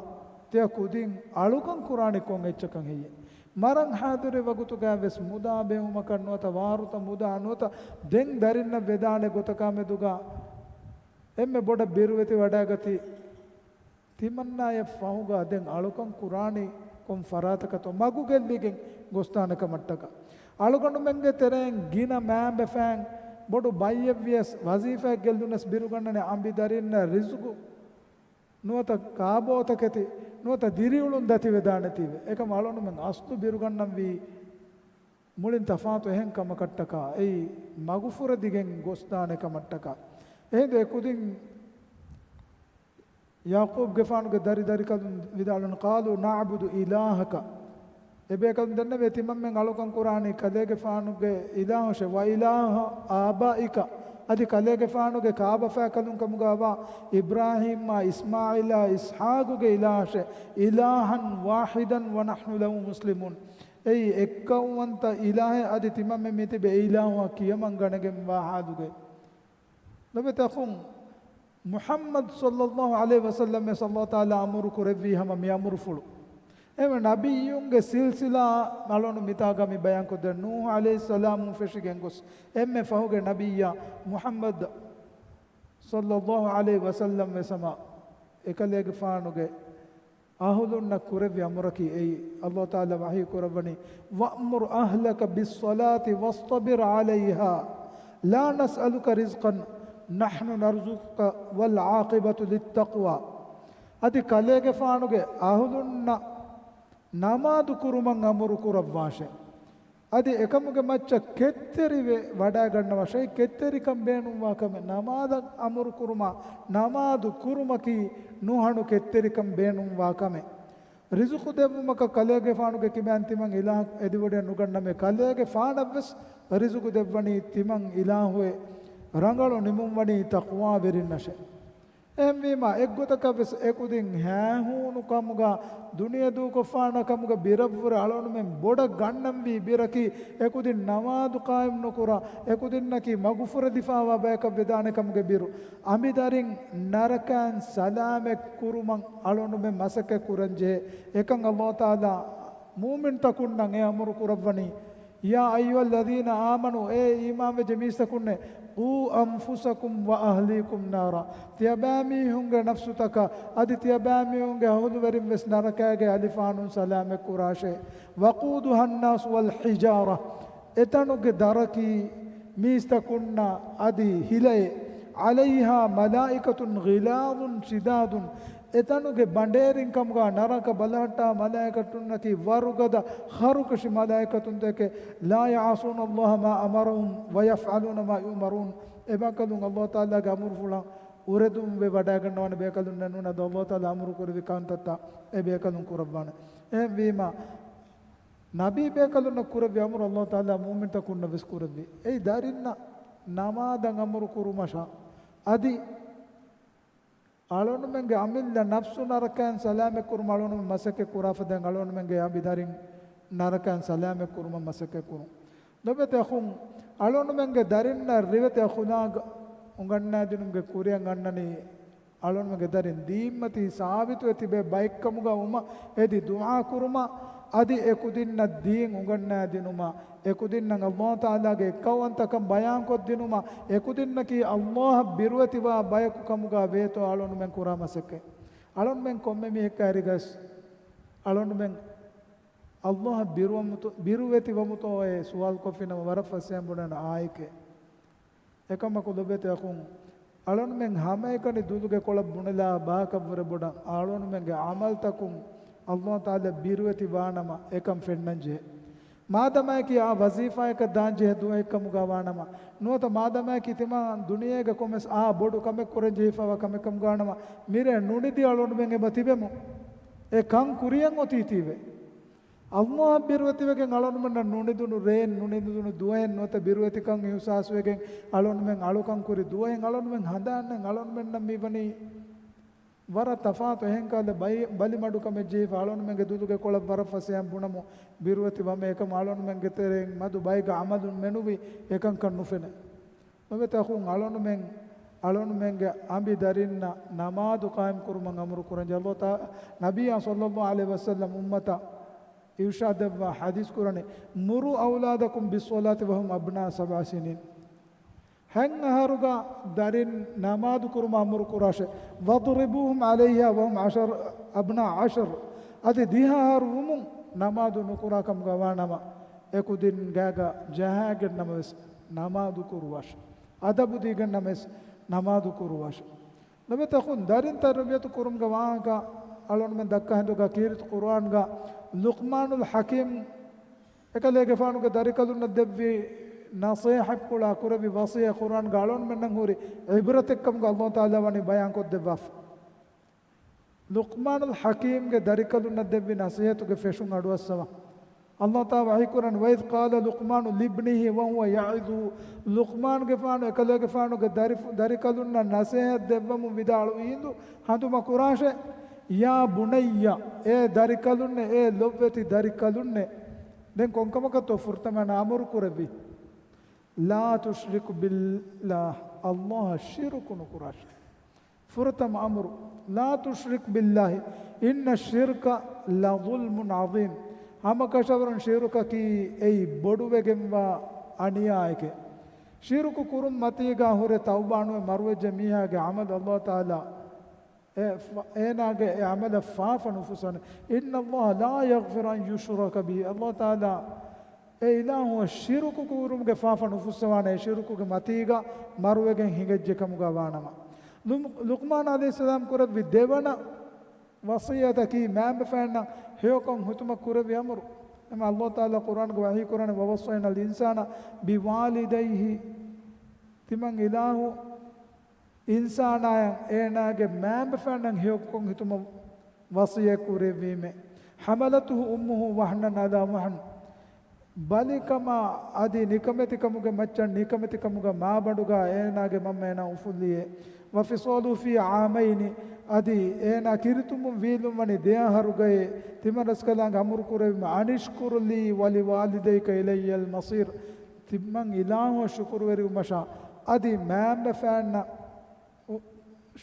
ތިޔަ ކުދިން އަޅުކަން ކުރާނީ ކޮން އެއްޗަކަށް ހެއްޔޭ؟ މަރަން ޙާޟިރު ވަގުތުގައި ވެސް މުދާ ބޭއްވުމަކަށް ނުވަތަ ވާރުތަ މުދާ ނުވަތަ ދެން ދަރިންނަށް ވެދާނެ ގޮތަކާ މެދުގަ އެންމެ ބޮޑަށް ބިރުވެތި ވަޑައިގަތީ ތިމަންނާޔަށް ފަހުގަ ދެން އަޅުކަން ކުރާނީ ކޮން ފަރާތަކަށްތޯ މަގު ގެއްލިގެން ގޮސްދާނެ ކަމަށްޓަކާ. އަޅުގަނޑުމެންގެ ތެރެއިން ގިނަ މައިންބަފައިން ބޮޑު ބައްޔެއްވިޔަސް ވަޒީފާއެއް ގެއްލުނަސް ބިރުގަންނަނީ އަނބި ދަރިންނަށް ރިޒުގު ނުވަތަ ކާބޯތަކެތި ނުވަތަ ދިރިއުޅުން ދަތިވެދާނެތީވެ. އެކަމަށް އަޅުގަނޑުމެން އަސްލު ބިރުގަންނަންވީ މުޅިން ތަފާތު އެހެން ކަމަކަށްޓަކާ، އެއީ މަގުފުރެދިގެން ގޮސްދާނެ ކަމަށްޓަކާ. އެހިނދު އެ ކުދިން ޔަޢުޤޫބްގެފާނުގެ ދަރި ދަރިކަލުން ވިދާޅުވި، "قَالُوا نَعْبُدُ إِلَٰهَكَ." އެބޭކަލުން ދެންނެވޭ، ތިމަންމެން އަޅުކަން ކުރާނީ ކަލޭގެފާނުގެ އިލާހަށޭ، "وَإِلَٰهَ آبَائِكَ." އަދި ކަލޭގެފާނުގެ ކާބަފައިކަލުން ކަމުގައިވާ އިބްރާހީމާ އިސްމާޢީލާ އިސްޙާޤުގެ އިލާހަށޭ، "إِلَٰهًا وَاحِدًا وَنَحْنُ لَهُ مُسْلِمُونَ." އެއީ އެއްކައުވަންތަ އިލާހެއް، އަދި ތިމަންމެން މިތިބެ އިލާހުއަށް ކިޔަމަން ގަނެގެންވާ ޙާލުގައި. ލޮބެތި އަޚުން، މުޙައްމަދު ޞައްލައްލާހު ޢަލައިހި ވަސައްލަމް ވެސް ﷲ ތަޢާލާ އަމުރު ކުރެއްވީ ހަމަ މި އަމުރުފުޅު. އެހެންވެ، ނަބިއްޔުންގެ ސިލްސިލާ އަޅުން މިތާގަ މި ބަޔާންކޮށްދެން، ނޫޙު ޢަލައިހިއްސަލާމުން ފެށިގެން ގޮސް، އެންމެ ފަހުގެ ނަބިއްޔާ މުޙައްމަދު ޞައްލައްލާހު ޢަލައިހި ވަސައްލަމް ވެސް ހަމަ އެކަލޭގެފާނުގެ އަހުލުންނަށް ކުރެއްވި އަމުރަކީ އެއީ. ﷲ ތަޢާލާ ވަޙީ ކުރައްވަނީ، "وَأْمُرْ أَهْلَكَ بِالصَّلَاةِ وَاصْطَبِرْ عَلَيْهَا لَا نَسْأَلُكَ رِزْقًا نَحْنُ نَرْزُقُكَ وَالْعَاقِبَةُ لِلتَّقْوَىٰ." އަދި ކަލޭގެފާނުގެ އަހުލުންނަށް ނަމާދު ކުރުމަށް އަމުރު ކުރައްވާށޭ. އަދި އެކަމުގެ މައްޗަށް ކެތްތެރިވެ ވަޑައިގަންނަވާށޭ. ކެތްތެރިކަން ބޭނުންވާ ކަމެއް. ނަމާދަށް އަމުރު ކުރުމާ، ނަމާދު ކުރުމަކީ ނުހަނު ކެތްތެރިކަން ބޭނުންވާ ކަމެއް. ރިޒުޤު ދެއްވުމަކަށް ކަލޭގެފާނުގެ ކިބައިން ތިމަން އިލާހަކު އެދިވޮޑިއަށް ނުގަންނަމޭ. ކަލޭގެފާނަށްވެސް ރިޒުޤު ދެއްވަނީ ތިމަން އިލާހުއޭ. ރަނގަޅު ނިމުންވަނީ ތަޤްވާވެރިންނަށޭ. އެހެންވީމާ، އެއްގޮތަކަށް ވެސް އެކުދިން ހައިހޫނު ކަމުގަ، ދުނިޔެ ދޫކޮށްފާނާ ކަމުގަ ބިރަށްވުރެ އަޅުގަނޑުމެން ބޮޑަށް ގަންނަންވީ ބިރަކީ، އެކުދިން ނަމާދު ޤާއިމް ނުކުރާ، އެކުދިންނަކީ މަގުފުރެދިފާވާ ބަޔަކަށް ވެދާނެ ކަމުގެ ބިރު. އަނބިދަރިން ނަރަކައިން ސަލާމަތް ކުރުމަށް އަޅުގަނޑުމެން މަސައްކަތް ކުރަން ޖެހޭ. އެކަން ﷲ ތަޢާލާ މުއުމިންތަކުންނަށް އެ އަމުރު ކުރައްވަނީ. يَا أَيُّهَا الَّذِينَ آمَنُوا، އޭ އީމާންވެއްޖެ މީސްތަކުންނޭ، قُوا أَنفُسَكُمْ وَأَهْلِيكُمْ نَارًا، ތިޔަބައިމީހުންގެ ނަފްސުތަކާ އަދި ތިޔަބައިމީހުންގެ އަހުލުވެރިން ވެސް ނަރަކައިގެ އަލިފާނުން ސަލާމަތް ކުރާށޭ. وَقُودُهَا النَّاسُ وَالْحِجَارَةُ، އެތަނުގެ ދަރަކީ މީސްތަކުންނާ އަދި ހިލައޭ. عَلَيْهَا مَلَائِكَةٌ غِلَاظٌ شِدَادٌ، އެތަނުގެ ބަނޑޭރިން ކަމުގަ ނަރަކަ ބަލަހައްޓާ މަލާއިކަތުންނަކީ ވަރުގަދަ ހަރުކަށި މަލާއިކަތުންތަކެއް، لَا يَعْصُونَ اللَّهَ مَا أَمَرَهُمْ وَيَفْعَلُونَ مَا يُؤْمَرُونَ. އެބޭކަލުން ﷲ ތަޢާލާގެ އަމުރުފުޅަށް އުރެދުންވެ ވަޑައިގަންނަވާނެ ބޭކަލުންނެއް ނޫން، އަދި ﷲ ތަޢާލާ އަމުރު ކުރެއްވި ކަންތައްތައް އެ ބޭކަލުން ކުރައްވާނެ. އެހެންވީމާ، ނަބީ ބޭކަލުންނަށް ކުރެއްވި އަމުރު ﷲ ތަޢާލާ މުއުމިންތަކުންނަށް ވެސް ކުރެއްވި. އެއީ ދަރިންނަށް ނަމާދަށް އަމުރު ކުރުމަށާ އަދި އަޅުގަނޑުމެންގެ އަމިއްލަ ނަފްސު ނަރަކައިން ސަލާމަތް ކުރުމަށް އަޅުގަނޑުމެން މަސައްކަތް ކުރާފަދައިން އަޅުގަނޑުމެންގެ އަނބިދަރިން ނަރަކައިން ސަލާމަތް ކުރުމަށް މަސައްކަތް ކުރުން. ލޮބެތި އަޚުން، އަޅުގަނޑުމެންގެ ދަރިންނަށް ރިވެތި އަޚުލާގް އުނގަންނާދިނުމުގެ ކުރިއަށް އަންނަނީ، އަޅުގަނޑުމެންގެ ދަރިން ދީންމަތީ ސާބިތުވެ ތިބޭ ބައެއްކަމުގަ ވުމަށް އެދި ދުޢާ ކުރުމަށް، އަދި އެކުދިންނަށް ދީން އުނގަންނާދިނުމަށް، އެކުދިންނަށް ﷲ ތަޢާލާގެ އެއްކައުވަންތަކަން ބަޔާންކޮށްދިނުމަށް، އެކުދިންނަކީ ﷲ އަށް ބިރުވެތިވާ ބަޔަކު ކަމުގަ ވޭތޯ އަޅުގަނޑުމެން ކުރާ މަސައްކަތް. އަޅުގަނޑުމެން ކޮންމެ މީހެއްކާ އެރިގަސް އަޅުގަނޑުމެން ﷲ އަށް ބިރުވަމުތޯ، ބިރުވެތިވަމުތޯއޭ ސުވާލުކޮށްފިނަމަ ވަރަށް ފަސޭހަ ބުނަން އާއެކޭ. އެކަމަކު ލޮބެތި އަޚުން، އަޅުންމެން ހަމައެކަނި ދުލުގެ ކޮޅަށް ބުނެލާ ބާކަށްވުރެ ބޮޑަށް އަޅުންމެންގެ ޢަމަލްތަކުން ﷲ ތަޢާލާ ބިރުވެތި ވާނަމަ އެކަން ފެންނަންޖެހޭ. މާދަމާއަކީ އާ ވަޒީފާއަކަށް ދާންޖެހޭ ދުވަހެއްކަމުގަ ވާނަމަ، ނުވަތަ މާދަމާއަކީ ތިމާ ދުނިޔޭގަ ކޮންމެސް އާ ބޮޑު ކަމެއް ކުރަން ޖެހިފައިވާ ކަމެއްކަމުގަ ވާނަމަ، މިރޭ ނުނިދި އަޅުންމެން އެބަ ތިބެމު. އެ ކަން ކުރިޔަށް އޮތީތީވެ. ﷲ އަށް ބިރުވެތިވެގެން އަޅުންމެންނަށް ނުނިދުނު ރޭން، ނުނިދުނު ދުވަހެއް ނުވަތަ ބިރުވެތިކަން އިހުސާސްވެގެން އަޅުންމެން އަޅުކަން ކުރި ދުވަހެއް އަޅުންމެން ހަނދާންނެން އަޅުންމެންނަށް މިވަނީ ވަރަށް ތަފާތު އެހެން ކަހަލަ ބައި-، ބަލިމަޑުކަމެއް ޖެހިފަ އަޅުންމެންގެ ދުލުގެ ކޮޅަށް ވަރަށް ފަސޭހަ ބުނަމު ބިރުވެތި ވަމެ އެކަމަ އަޅުންމެންގެ ތެރެއިން މަދު ބައިގަ އަމަލުން މެނުވީ އެކަންކަން ނުފެނެ. ނުވަތަ އަޚުން އަޅުންމެން، އަޅުންމެންގެ އަނބި ދަރިންނަށް ނަމާދު ޤާއިމް ކުރުމަށް އަމުރު ކުރަން ޖެހޭ. ﷲ ތަ-، ނަބިއްޔާ ޞައްލައްލާހު ޢަލައިހި ވަސައްލަމް އުއްމަތަށް އިރުޝާދެއްވާ ޙަދީޘް ކުރަނީ، "مروا أولادكم بالصلاة وهم أبناء سبع سنين." ހަތް އަހަރުގަ ދަރިން ނަމާދު ކުރުމަށް އަމުރު ކުރާށޭ. "واضربوهم عليها وهم عشر، أبناء عشر." އަދި ދިހަ އަހަރު ވުމުން ނަމާދު ނުކުރާ ކަމުގަ ވާނަމަ، އެކުދިން ގާގަ ޖަހާގެންނަމަވެސް ނަމާދު ކުރުވާށޭ. އަދަބު ދީގެންނަމަވެސް ނަމާދު ކުރުވާށޭ. ލޮބެތި އަޚުން، ދަރިން ތަރުބިޔަތު ކުރުމުގެ ވާހަކަ އަޅުންމެން ދައްކާ ހިނދުގަ ކީރިތި ޤުރުއާންގަ ލުޤްމާނުލް ޙަކީމް އެކަލޭގެފާނުގެ ދަރިކަލުންނަށް ދެއްވި ނަޞޭޙަތްޕުޅާ ކުރެއްވި ވަޞިއްޔަތް ޤުރުއާންގަ އަޅުންމެންނަށް ހުރި ޢިބްރަތެއްކަމުގަ ﷲ ތަޢާލާ ވަނީ ބަޔާންކޮށްދެއްވާފަ. ލުޤްމާނުލް ޙަކީމްގެ ދަރިކަލުންނަށް ދެއްވި ނަޞޭޙަތުގެ ފެށުން އަޑުއައްސަވާ. ﷲ ތަޢާލާ ވަޙީކުރަން، "وَإِذْ قَالَ لُقْمَانُ لِابْنِهِ وَهُوَ يَعِظُهُ." ލުޤްމާންގެފާނު އެކަލޭގެފާނުގެ ދަރިފު-، ދަރިކަލުންނަށް ނަޞޭޙަތް ދެއްވަމުން ވިދާޅުވި ހިނދު ހަނދުމަ ކުރާށޭ. "يَا بُنَيَّ." އޭ ދަރިކަލުންނޭ، އޭ ލޮބްވެތި ދަރިކަލުންނޭ. ދެން ކޮންކަމަކަށްތޯ ފުރަތަމަ އަމުރު ކުރެއްވީ؟ لا تشرك بالله، ﷲ އަށް ޝިރުކު ނުކުރާށޭ. ފުރަތަމަ އަމުރު، لا تشرك بالله إن الشرك لظلم عظيم. ހަމަކަށަވަރުން ޝިރުކަކީ އެއީ ބޮޑުވެގެންވާ އަނިޔާއެކޭ. ޝިރުކު ކުރުން މަތީގާ ހުރެ ތައުބާ ނުވެ މަރުވެއްޖެ މީހާގެ އަމަލު ﷲ ތަޢާލާ އެ ފަ-، އޭނާގެ އެ އަމަލަށް ފާފަ ނުފުއްސަވާނެ. إن الله لا يغفر أن يشرك به. ﷲ ތަޢާލާ އެ އިލާހުއަށް ޝިރުކު ކުރުމުގެ ފާފަ ނުފުއްސަވާނެ، އެ ޝިރުކުގެ މަތީގަ މަރުވެގެން ހިނގައްޖެ ކަމުގަ ވާނަމަ. ލު-، ލުޤްމާން ޢަލައިހިއްސަލާމް ކުރެއްވި ދެވަނަ ވަޞިއްޔަތަކީ މައިންބަފައިންނަށް ހެޔޮކޮށް ހިތުމަށް ކުރެއްވި އަމުރު. އެމަ ﷲ ތަޢާލާ ޤުރްއާންގަ ވަޙީ ކުރާނެ، ووصينا الإنسان بوالديه. ތިމަން އިލާހު އިންސާނާއަށް އޭނާގެ މައިންބަފައިންނަށް ހެޔޮކޮށް ހިތުމަށް ވަޞިއްޔަތް ކުރެއްވީމޭ. حملته أمه وهنا على وهن. ބަލިކަމާ އަދި ނިކަމެތިކަމުގެ މައްޗަށް ނިކަމެތިކަމުގަ މާބަނޑުގަ އޭނާގެ މަންމަ އޭނާ އުފުއްލިއޭ. وفصاله في عامين، އަދި އޭނާ ކިރިތިބުން ވީލުން ވަނީ ދެ އަހަރުގައޭ. ތިމަން ރަސްކަލާނގެ އަމުރު ކުރެވީމަ، أن اشكر لي ولوالديك إلي المصير. ތިމަން އިލާހުއަށް ޝުކުރުވެރިވުމަށާ އަދި މައިންބަފައިންނަށް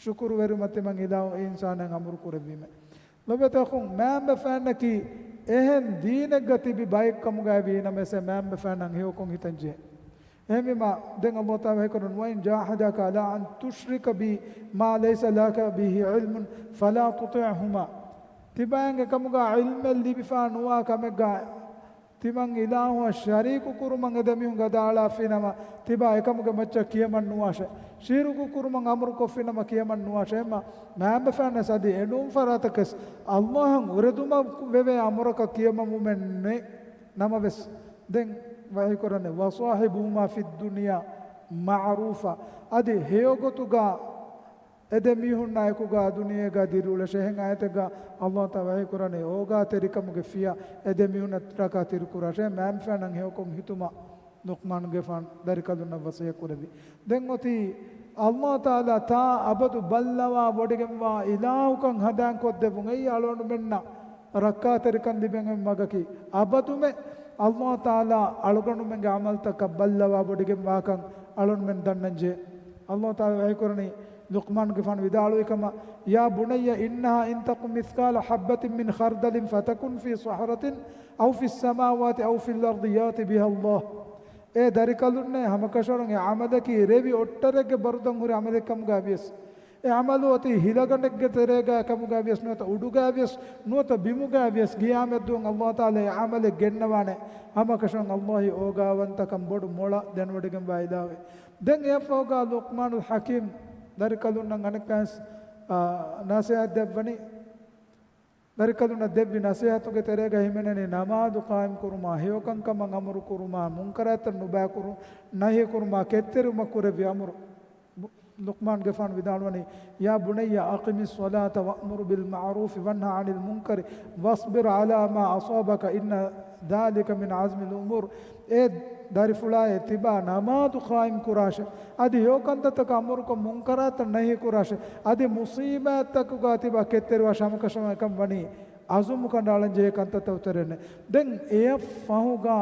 ޝުކުރުވެރިވުމަށް ތިމަން އިލާހު އިންސާނާއަށް އަމުރު ކުރެއްވީމެ. ލޮބުވެތި އަޚުން، މައިންބަފައިންނަކީ އެހެން ދީނެއްގަ ތިބި ބައެއްކަމުގައި ވީނަމަވެސް މައިންބަފައިންނަށް ހެޔޮކޮށް ހިތަންޖެހޭ. އެހެންވީމަ، ދެން ﷲ ތަޢާލާ ވަޙީކުރަން، وإن جاهداك على أن تشرك بي ما ليس لك به علم فلا تطعهما. ތިބާއަށް އެކަމުގަ ޢިލްމެއް ލިބިފަ ނުވާ ކަމެއްގަ ތިމަން އިލާހުއަށް ޝަރީކު ކުރުމަށް އެ ދެމީހުން ގަދައަޅާފިނަމަ، ތިބާ އެކަމުގެ މައްޗަށް ކިޔަމަން ނުވާށޭ. ޝިރުކު ކުރުމަށް އަމުރު ކޮށްފިނަމަ ކިޔަމަން ނުވާށޭ. އެމަ މައިންބަފައިންނަށް އަދި އެނޫން ފަރާތަކަސް ﷲ އަށް އުރެދުމަށް ވެވޭ އަމުރަކަށް ކިޔަމަންވުމެއް ނެތް ނަމަވެސް، ދެން ވަޙީކުރަނީ، وصاحبهما في الدنيا معروفا، އަދި ހެޔޮގޮތުގަ އެ ދެ މީހުންނާ އެކުގަ ދުނިޔޭގަ ދިރިއުޅޭށޭ. އެހެން އާޔަތެއްގަ ﷲ ތަޢާލާ ވަޙީކުރަނީ، އޯގާތެރިކަމުގެ ފިޔަ އެ ދެ މީހުންނަށްޓަކާ ތިރިކުރާށޭ. މައިންބަފައިންނަށް ހެޔޮކޮށް ހިތުމަށް ލުޤްމާންގެފާނު ދަރިކަލުންނަށް ވަޞިއްޔަތް ކުރެއްވި. ދެން އޮތީ ﷲ ތަޢާލާ ތާ އަބަދު ބައްލަވާ ވޮޑިގެންވާ އިލާހުކަން ހަނދާންކޮށްދެއްވުން. އެއީ އަޅުގަނޑުމެންނަށް ރައްކާތެރިކަން ލިބެން މަގަކީ. އަބަދުމެ ﷲ ތަޢާލާ އަޅުގަނޑުމެންގެ ޢަމަލުތަކަށް ބައްލަވާ ވޮޑިގެންވާކަން އަޅުގަނޑުމެން ދަންނަންޖެހޭ. ﷲ ތަޢާލާ ވަޙީކުރަނީ، ލުޤްމާންގެފާނު ވިދާޅުވި ކަމަށް، يا بني إنها إن تك مثقال حبة من خردل فتكن في صخرة أو في السماوات أو في الأرض يأت بها الله. އޭ ދަރިކަލުންނޭ، ހަމަކަށަވަރުން އެ ޢަމަލަކީ ރެވި އޮށްޓަރެއްގެ ބަރުދަން ހުރި ޢަމަލެއް ކަމުގައި ވިޔަސް، އެ ޢަމަލު އޮތީ ހިލަގަނޑެއްގެ ތެރޭގައި ކަމުގައި ވިޔަސް ނުވަތަ އުޑުގައި ވިޔަސް ނުވަތަ ބިމުގައި ވިޔަސް، ޤިޔާމަތްދުވަހު ﷲ ތަޢާލާ އެ ޢަމަލެއް ގެންނަވާނެ. ހަމަކަށަވަރުން ﷲ އީ އޯގާވަންތަކަން ބޮޑު މޮޅަށް ދެނެވޮޑިގެންވާ އިލާހު. ދެން އެއަށްފަހުގަ ލުޤްމާނުލް ޙަކީމް ދަރިކަލުންނަށް އަނެއްކާވެސް، އާ، ނަޞޭޙަތް ދެއްވަނީ. ދަރިކަލުންނަށް ދެއްވި ނަޞޭޙަތުގެ ތެރޭގަ ހިމެނެނީ ނަމާދު ޤާއިމް ކުރުމާ، ހެޔޮކަންކަމަށް އަމުރު ކުރުމާ، މުންކަރާތަށް ނުބައިކުރު، ނަހީ ކުރުމާ، ކެތްތެރިވުމަށް ކުރެއްވި އަމުރު. ލުޤްމާންގެފާނު ވިދާޅުވަނީ، يا بني أقم الصلاة وأمر بالمعروف وانه عن المنكر واصبر على ما أصابك إن ذلك من عزم الأمور. އޭ ދަރިފުޅާއޭ، ތިބާ ނަމާދު ޤާއިމް ކުރާށޭ. އަދި ހެޔޮކަންތައްތަކަށް އަމުރުކޮށް، މުންކަރާތަށް ނަހީ ކުރާށޭ. އަދި މުޞީބާތްތަކުގަ ތިބާ ކެތްތެރިވާށޭ. ހަމަކަށަވަރުން އެކަން ވަނީ ޢަޒުމު ކަނޑައަޅަންޖެހޭ ކަންތައްތައް އުތުރެއް ނެތް. ދެން އެއަށް ފަހުގަ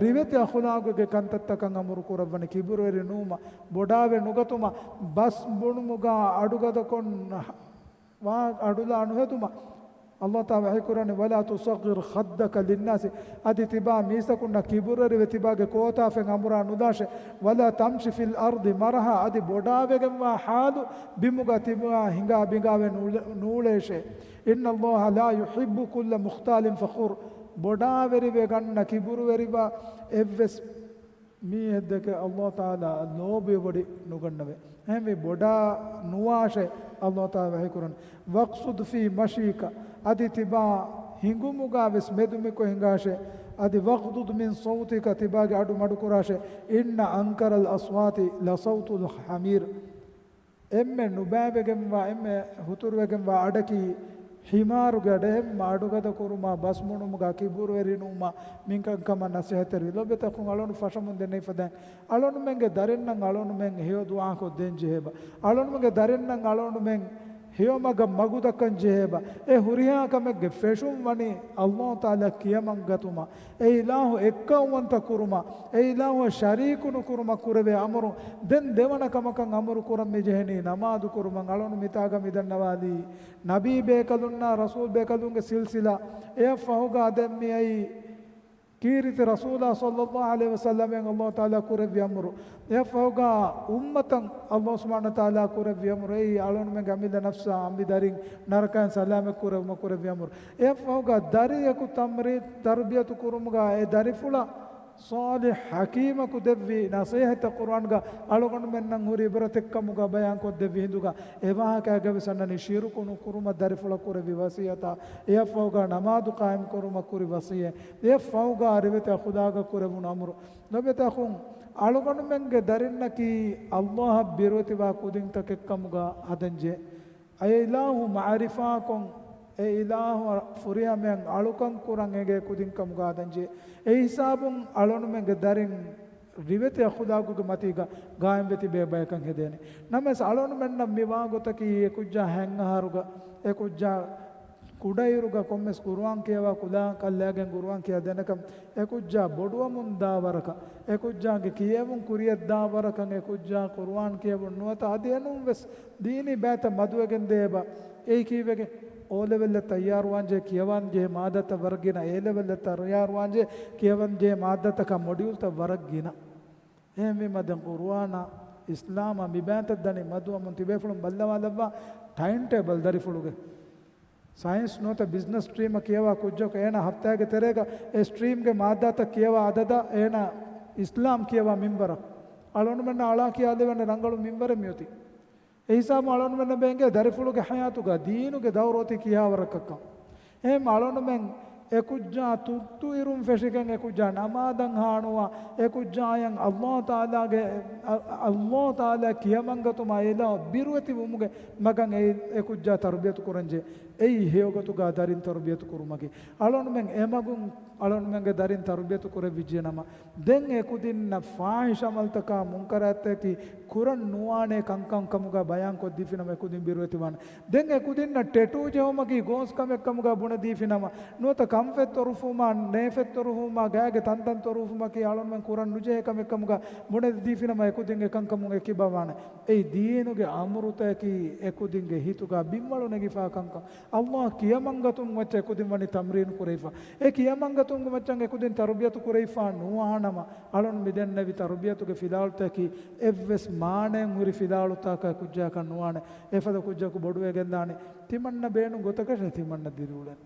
ރިވެތި އަޚުލާގުގެ ކަންތައްތަކަށް އަމުރު ކުރައްވަނީ، ކިބުރުވެރި ނުވުމަށް، ބޮޑާވެ ނުގަތުމަށް، ބަސް ބުނުމުގަ އަޑުގަދަކޮށް ވާ އަޑުލާ ނުހެދުމަށް. ﷲ ތަޢާލާ ވަޙީކުރަނީ، ولا تصعر خدك للناس. އަދި ތިބާ މީސްތަކުންނަށް ކިބުރުވެރިވެ ތިބާގެ ކޯތާފަތް އަނބުރާ ނުދާށޭ. ولا تمش في الأرض مرحا. އަދި ބޮޑާވެގެންވާ ޙާލު ބިމުގަ ތިބާ ހިނގާ ބިނގާވެ ނޫޅެ-، ނޫޅޭށޭ. إن الله لا يحب كل مختال فخور. ބޮޑާވެރިވެ ގަންނަ ކިބުރުވެރިވާ އެއްވެސް މީހެއްދެކެ ﷲ ތަޢާލާ ލޯބިވެވޮޑި ނުގަންނަވޭ. އެހެންވެ ބޮޑާ ނުވާށޭ. ﷲ ތަޢާލާ ވަޙީކުރަން، واقصد في مشيك. އަދި ތިބާ ހިނގުމުގަ ވެސް މެދުމިކޮށް ހިނގާށޭ. އަދި واغضض من صوتك، ތިބާގެ އަޑު މަޑުކުރާށޭ. إن أنكر الأصوات لصوت الحمير. އެންމެ ނުބައިވެގެންވާ، އެންމެ ހުތުރުވެގެންވާ އަޑަކީ ޙިމާރުގެ އަޑެއް. އެހެންމަ އަޑުގަދަ ކުރުމާ، ބަސް ބުނުމުގަ ކިބުރުވެރި ނުވުމާ، މިކަންކަމަށް ނަޞޭޙަތްތެރިވި. ލޮބުވެތި އަޚުން، އަޅުން ފަށަމުން ދެންނެވިފަދައިން، އަޅުންމެންގެ ދަރިންނަށް އަޅުންމެން ހެޔޮ ދުޢާކޮށް ދޭން ޖެހޭބަ. އަޅުންމެންގެ ދަރިންނަށް އަޅުންމެން ހެޔޮމަގަށް މަގުދައްކަން ޖެހޭބަ. އެ ހުރިހާ ކަމެއްގެ ފެށުން ވަނީ އައްލާހު ތަޢާލާ ކިޔަމަންގަތުމަށް، އެ އިލާހު އެއްކައުވަންތަ ކުރުމަށް، އެ އިލާހުއަށް ޝަރީކު ނުކުރުމަށް ކުރެވޭ އަމުރު. ދެން ދެވަނަ ކަމަކަށް އަމުރު ކުރަން މި ޖެހެނީ ނަމާދު ކުރުމަށް. އަޅުނު މިތާގަ މިދަންނަވާލީ ނަބީ ބޭކަލުންނާ ރަސޫލް ބޭކަލުންގެ ސިލްސިލާ. އެއަށް ފަހުގަ ދެން މިއައީ ކީރިތި ރަސޫލާ ޞައްލައްލާހު ޢަލައިހި ވަސައްލަމައިން އައްލާހު ތަޢާލާ ކުރެއްވި އަމުރު. އެއަށް ފަހުގަ އުއްމަތަށް އައްލާހު ސުބްޙާނަހު ވަތަޢާލާ ކުރެއްވި އަމުރު. އެއީ އަޅުނުމެންގެ އަމިއްލަ ނަފްސާ އަނބި ދަރިން ނަރަކައިން ސަލާމަތް ކުރެވުމަށް ކުރެއްވި އަމުރު. އެއަށް ފަހުގަ ދަރިޔަކު ތަމްރީ-، ތަރުބިޔަތު ކުރުމުގަ އެ ދަރިފުޅަށް ޞާލިޙް ޙަކީމަކު ދެއްވި ނަޞޭޙަތެއް ޤުރުއާންގަ އަޅުގަނޑުމެންނަށް ހުރި ޢިބްރަތެއްކަމުގަ ބަޔާންކޮށްދެއްވި ހިނދުގަ، އެވާހަކައިގަ ވެސް އަންނަނީ ޝިރުކު ނުކުރުމަށް ދަރިފުޅަށް ކުރެއްވި ވަޞިއްޔަތާ، އެއަށް ފަހުގަ ނަމާދު ޤާއިމް ކުރުމަށް ކުރި ވަޞިއްޔަތް، އެއަށް ފަހުގަ ރިވެތި އަޚުލާގަށް ކުރެވުނު އަމުރު. ލޮބުވެތި އަޚުން، އަޅުގަނޑުމެންގެ ދަރިންނަކީ އައްލާހަށް ބިރުވެތިވާ ކުދިންތަކެއްކަމުގަ ހަދަންޖެހޭ. އެ އިލާހު މަޢުރިފާކޮށް، އެ އިލާހު ފުރިހަމަޔަށް އަޅުކަން ކުރަން އެނގޭ ކުދިންކަމުގަ ހަދަންޖެހޭ. އެ ހިސާބުން އަޅުނުމެންގެ ދަރިން ރިވެތި އަޚުލާގުގެ މަތީގަ ގާއިމްވެ ތިބޭ ބަޔަކަށް ހެދޭނެ. ނަމަވެސް އަޅުނުމެންނަށް މި ވާގޮތަކީ އެކުއްޖާ ހަތް އަހަރުގަ، އެކުއްޖާ ކުޑައިރުގަ ކޮންމެސް ޤުރުއާން ކިޔަވާ ކުލަ ކައްލާގެން ޤުރުއާން ކިޔާ ދެނެކަން، އެކުއްޖާ ބޮޑުވަމުން ދާ ވަރަކަށް، އެކުއްޖާގެ ކިޔެވުން ކުރިޔަށް ދާ ވަރަކަށް، އެކުއްޖާ ޤުރުއާން ކިޔެވުން ނުވަތަ އަދި އެނޫން ވެސް ދީނީ ބައިތައް މަދުވެގެން ދޭ އެބަ. އެއީ ކީއްވެގެން؟ އޯ ލެވެލްއަށް ތައްޔާރުވާންޖެހޭ ކިޔަވާންޖެހޭ މާއްދާތައް ވަރަށް ގިނަ، އޭ ލެވެލްއަށް ތައްޔާރުވާންޖެހޭ ކިޔަވަންޖެހޭ މާއްދާތަކާ މޮޑިއުލްތައް ވަރަށް ގިނަ. އެހެންވީމަ ދެން ޤުރުއާނާ އިސްލާމާ މި ބައިތައް ދަނީ މަދުވަމުން. ތިބޭފުޅުން ބައްލަވާލައްވާ ޓައިމް ޓޭބަލް ދަރިފުޅުގެ. ސައިންސް ނުވަތަ ބިޒްނަސް ސްޓްރީމަށް ކިޔަވާ ކުއްޖަކު އޭނާ ހަފްތާގެ ތެރޭގަ އެ ސްޓްރީމްގެ މާއްދާތައް ކިޔަވާ އަދަދަށް އޭނާ އިސްލާމް ކިޔަވާ މިންވަރަށް. އަޅުގަނޑުމެންނަށް އަޅާ ކިޔާލެވޭނެ ރަނގަޅު މިންވަރެއް މިއޮތީ. އެ ހިސާބުން އަޅުގަނޑުމެންނަށް ބޭންގޭ ދަރިފުޅުގެ ޙަޔާތުގަ ދީނުގެ ދައުރު އޮތީ ކިހާވަރަކަށްކަން. އެހެން އަޅުގަނޑުމެން އެކުއްޖާ ތުއްތު އިރުން ފެށިގެން އެކުއްޖާ ނަމާދަށް ހާނުވާ، އެކުއްޖާއަށް އައްލާހު ތަޢާލާގެ، އަ-، އައްލާހު ތަޢާލާ ކިޔަމަންގަތުމާ އެ އިލާހު ބިރުވެތިވުމުގެ މަގަށް އެ އެކުއްޖާ ތަރުބިޔަތު ކުރަންޖެހޭ. އެއީ ހެޔޮގޮތުގަ ދަރިން ތަރުބިޔަތު ކުރުމަކީ. އަޅުގަނޑުމެން އެމަގުން އަޅުގަނޑުމެންގެ ދަރިން ތަރުބިޔަތު ކުރެވިއްޖެ ނަމަ، ދެން އެކުދިންނަށް ފާޙިޝް ޢަމަލުތަކާ މުންކަރާތްތަކަކީ ކުރަން ނުވާނޭ ކަންކަން ކަމުގަ ބަޔާންކޮށްދީފިނަމަ އެކުދިން ބިރުވެތިވާނެ. ދެން އެކުދިންނަށް ޓެޓޫ ޖެހުމަކީ ގޯސް ކަމެއްކަމުގަ ބުނެދީފިނަމަ، ނުވަތަ ކަންފަތް ތޮރުފުމާ، ނޭފަތް ތޮރުފުމާ، ގާގެ ތަންތަން ތޮރުފުމަކީ އަޅުގަނޑުމެން ކުރަން ނުޖެހޭ ކަމެއްކަމުގަ ބުނެދީފިނަމަ އެކުދިން އެކަންކަމުން އެކިބަވާނެ. އެއީ ދީނުގެ އަމުރުތަކަކީ އެކުދިންގެ ހިތުގަ ބިންވަޅު ނެގިފާ ކަންކަން. އައްލާހު ކިޔަމަންގަތުމުން އެކުދިން ވަނީ ތަމްރީނު ކުރެވިފަ. އެ ކިޔަމަންގަތުމުގެ މައްޗަށް އެކުދިން ތަރުބިޔަތު ކުރެވިފާ ނުވާނަމަ، އަޅުން މިދެންނެވި ތަރުބިޔަތުގެ ފިލާވަޅުތަކަކީ އެއްވެސް މާނައެއް ހުރި ފިލާވަޅުތަކާ ކުއްޖާކަށް ނުވާނެ. އެފަދަ ކުއްޖަކު ބޮޑުވެގެންދާނެ. ތިމަންނަ ބޭނުން ގޮތަކަށެއް ތިމަންނަ ދިރިއުޅެން.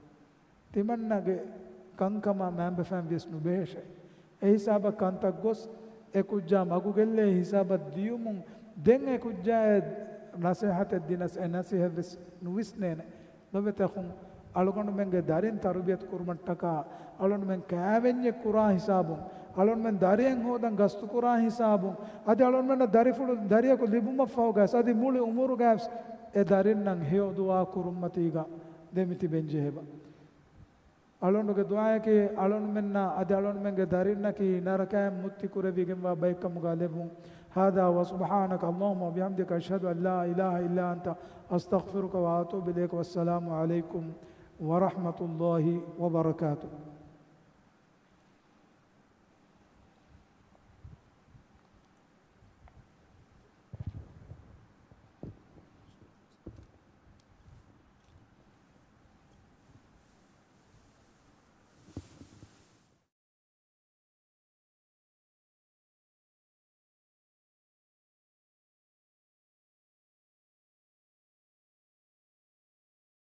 ތިމަންނަގެ ކަންކަމާ މައިންބަފައިން ވިޔަސް ނުބެހޭށެ. އެހިސާބަށް ކަންތައް ގޮސް، އެ ކުއްޖާ މަގުގެއްލޭ ހިސާބަށް ދިޔުމުން، ދެން އެ ކުއްޖާއަށް ނަސޭހަތެއް ދިނަސް އެ ނަސޭހަތް ވެސް ނުވިސްނޭނެ. ލޮބެތި އަޚުން، އަޅުގަނޑުމެންގެ ދަރިން ތަރުބިޔަތު ކުރުމަށްޓަކާ، އަޅުގަނޑުމެން ކައިވެންޏެއް ކުރާ ހިސާބުން، އަޅުގަނޑުމެން ދަރިއެއް ހޯދަން ގަސްތު ކުރާ ހިސާބުން، އަދި އަޅުގަނޑުމެންނަށް ދަރިފުޅު ދަރިޔަކު ލިބުމަށްފަހުގައި އަދި މުޅި އުމުރުގައި އެ ދަރިންނަށް ހެޔޮ ދުޢާ ކުރުމަތީގަ ދެމިތިބެން ޖެހެބަ. އަޅުގަނޑުގެ ދުޢާއަކީ އަޅުގަނޑުމެންނާ އަދި އަޅުގަނޑުމެންގެ ދަރިންނަކީ ނަރަކައިން މުއްތި ކުރެވިގެންވާ ބައެއްކަމުގަ ލެއްވުން. هذا وسبحانك اللهم وبحمدك أشهد أن لا إله إلا أنت أستغفرك وأتوب إليك والسلام عليكم ورحمة الله وبركاته.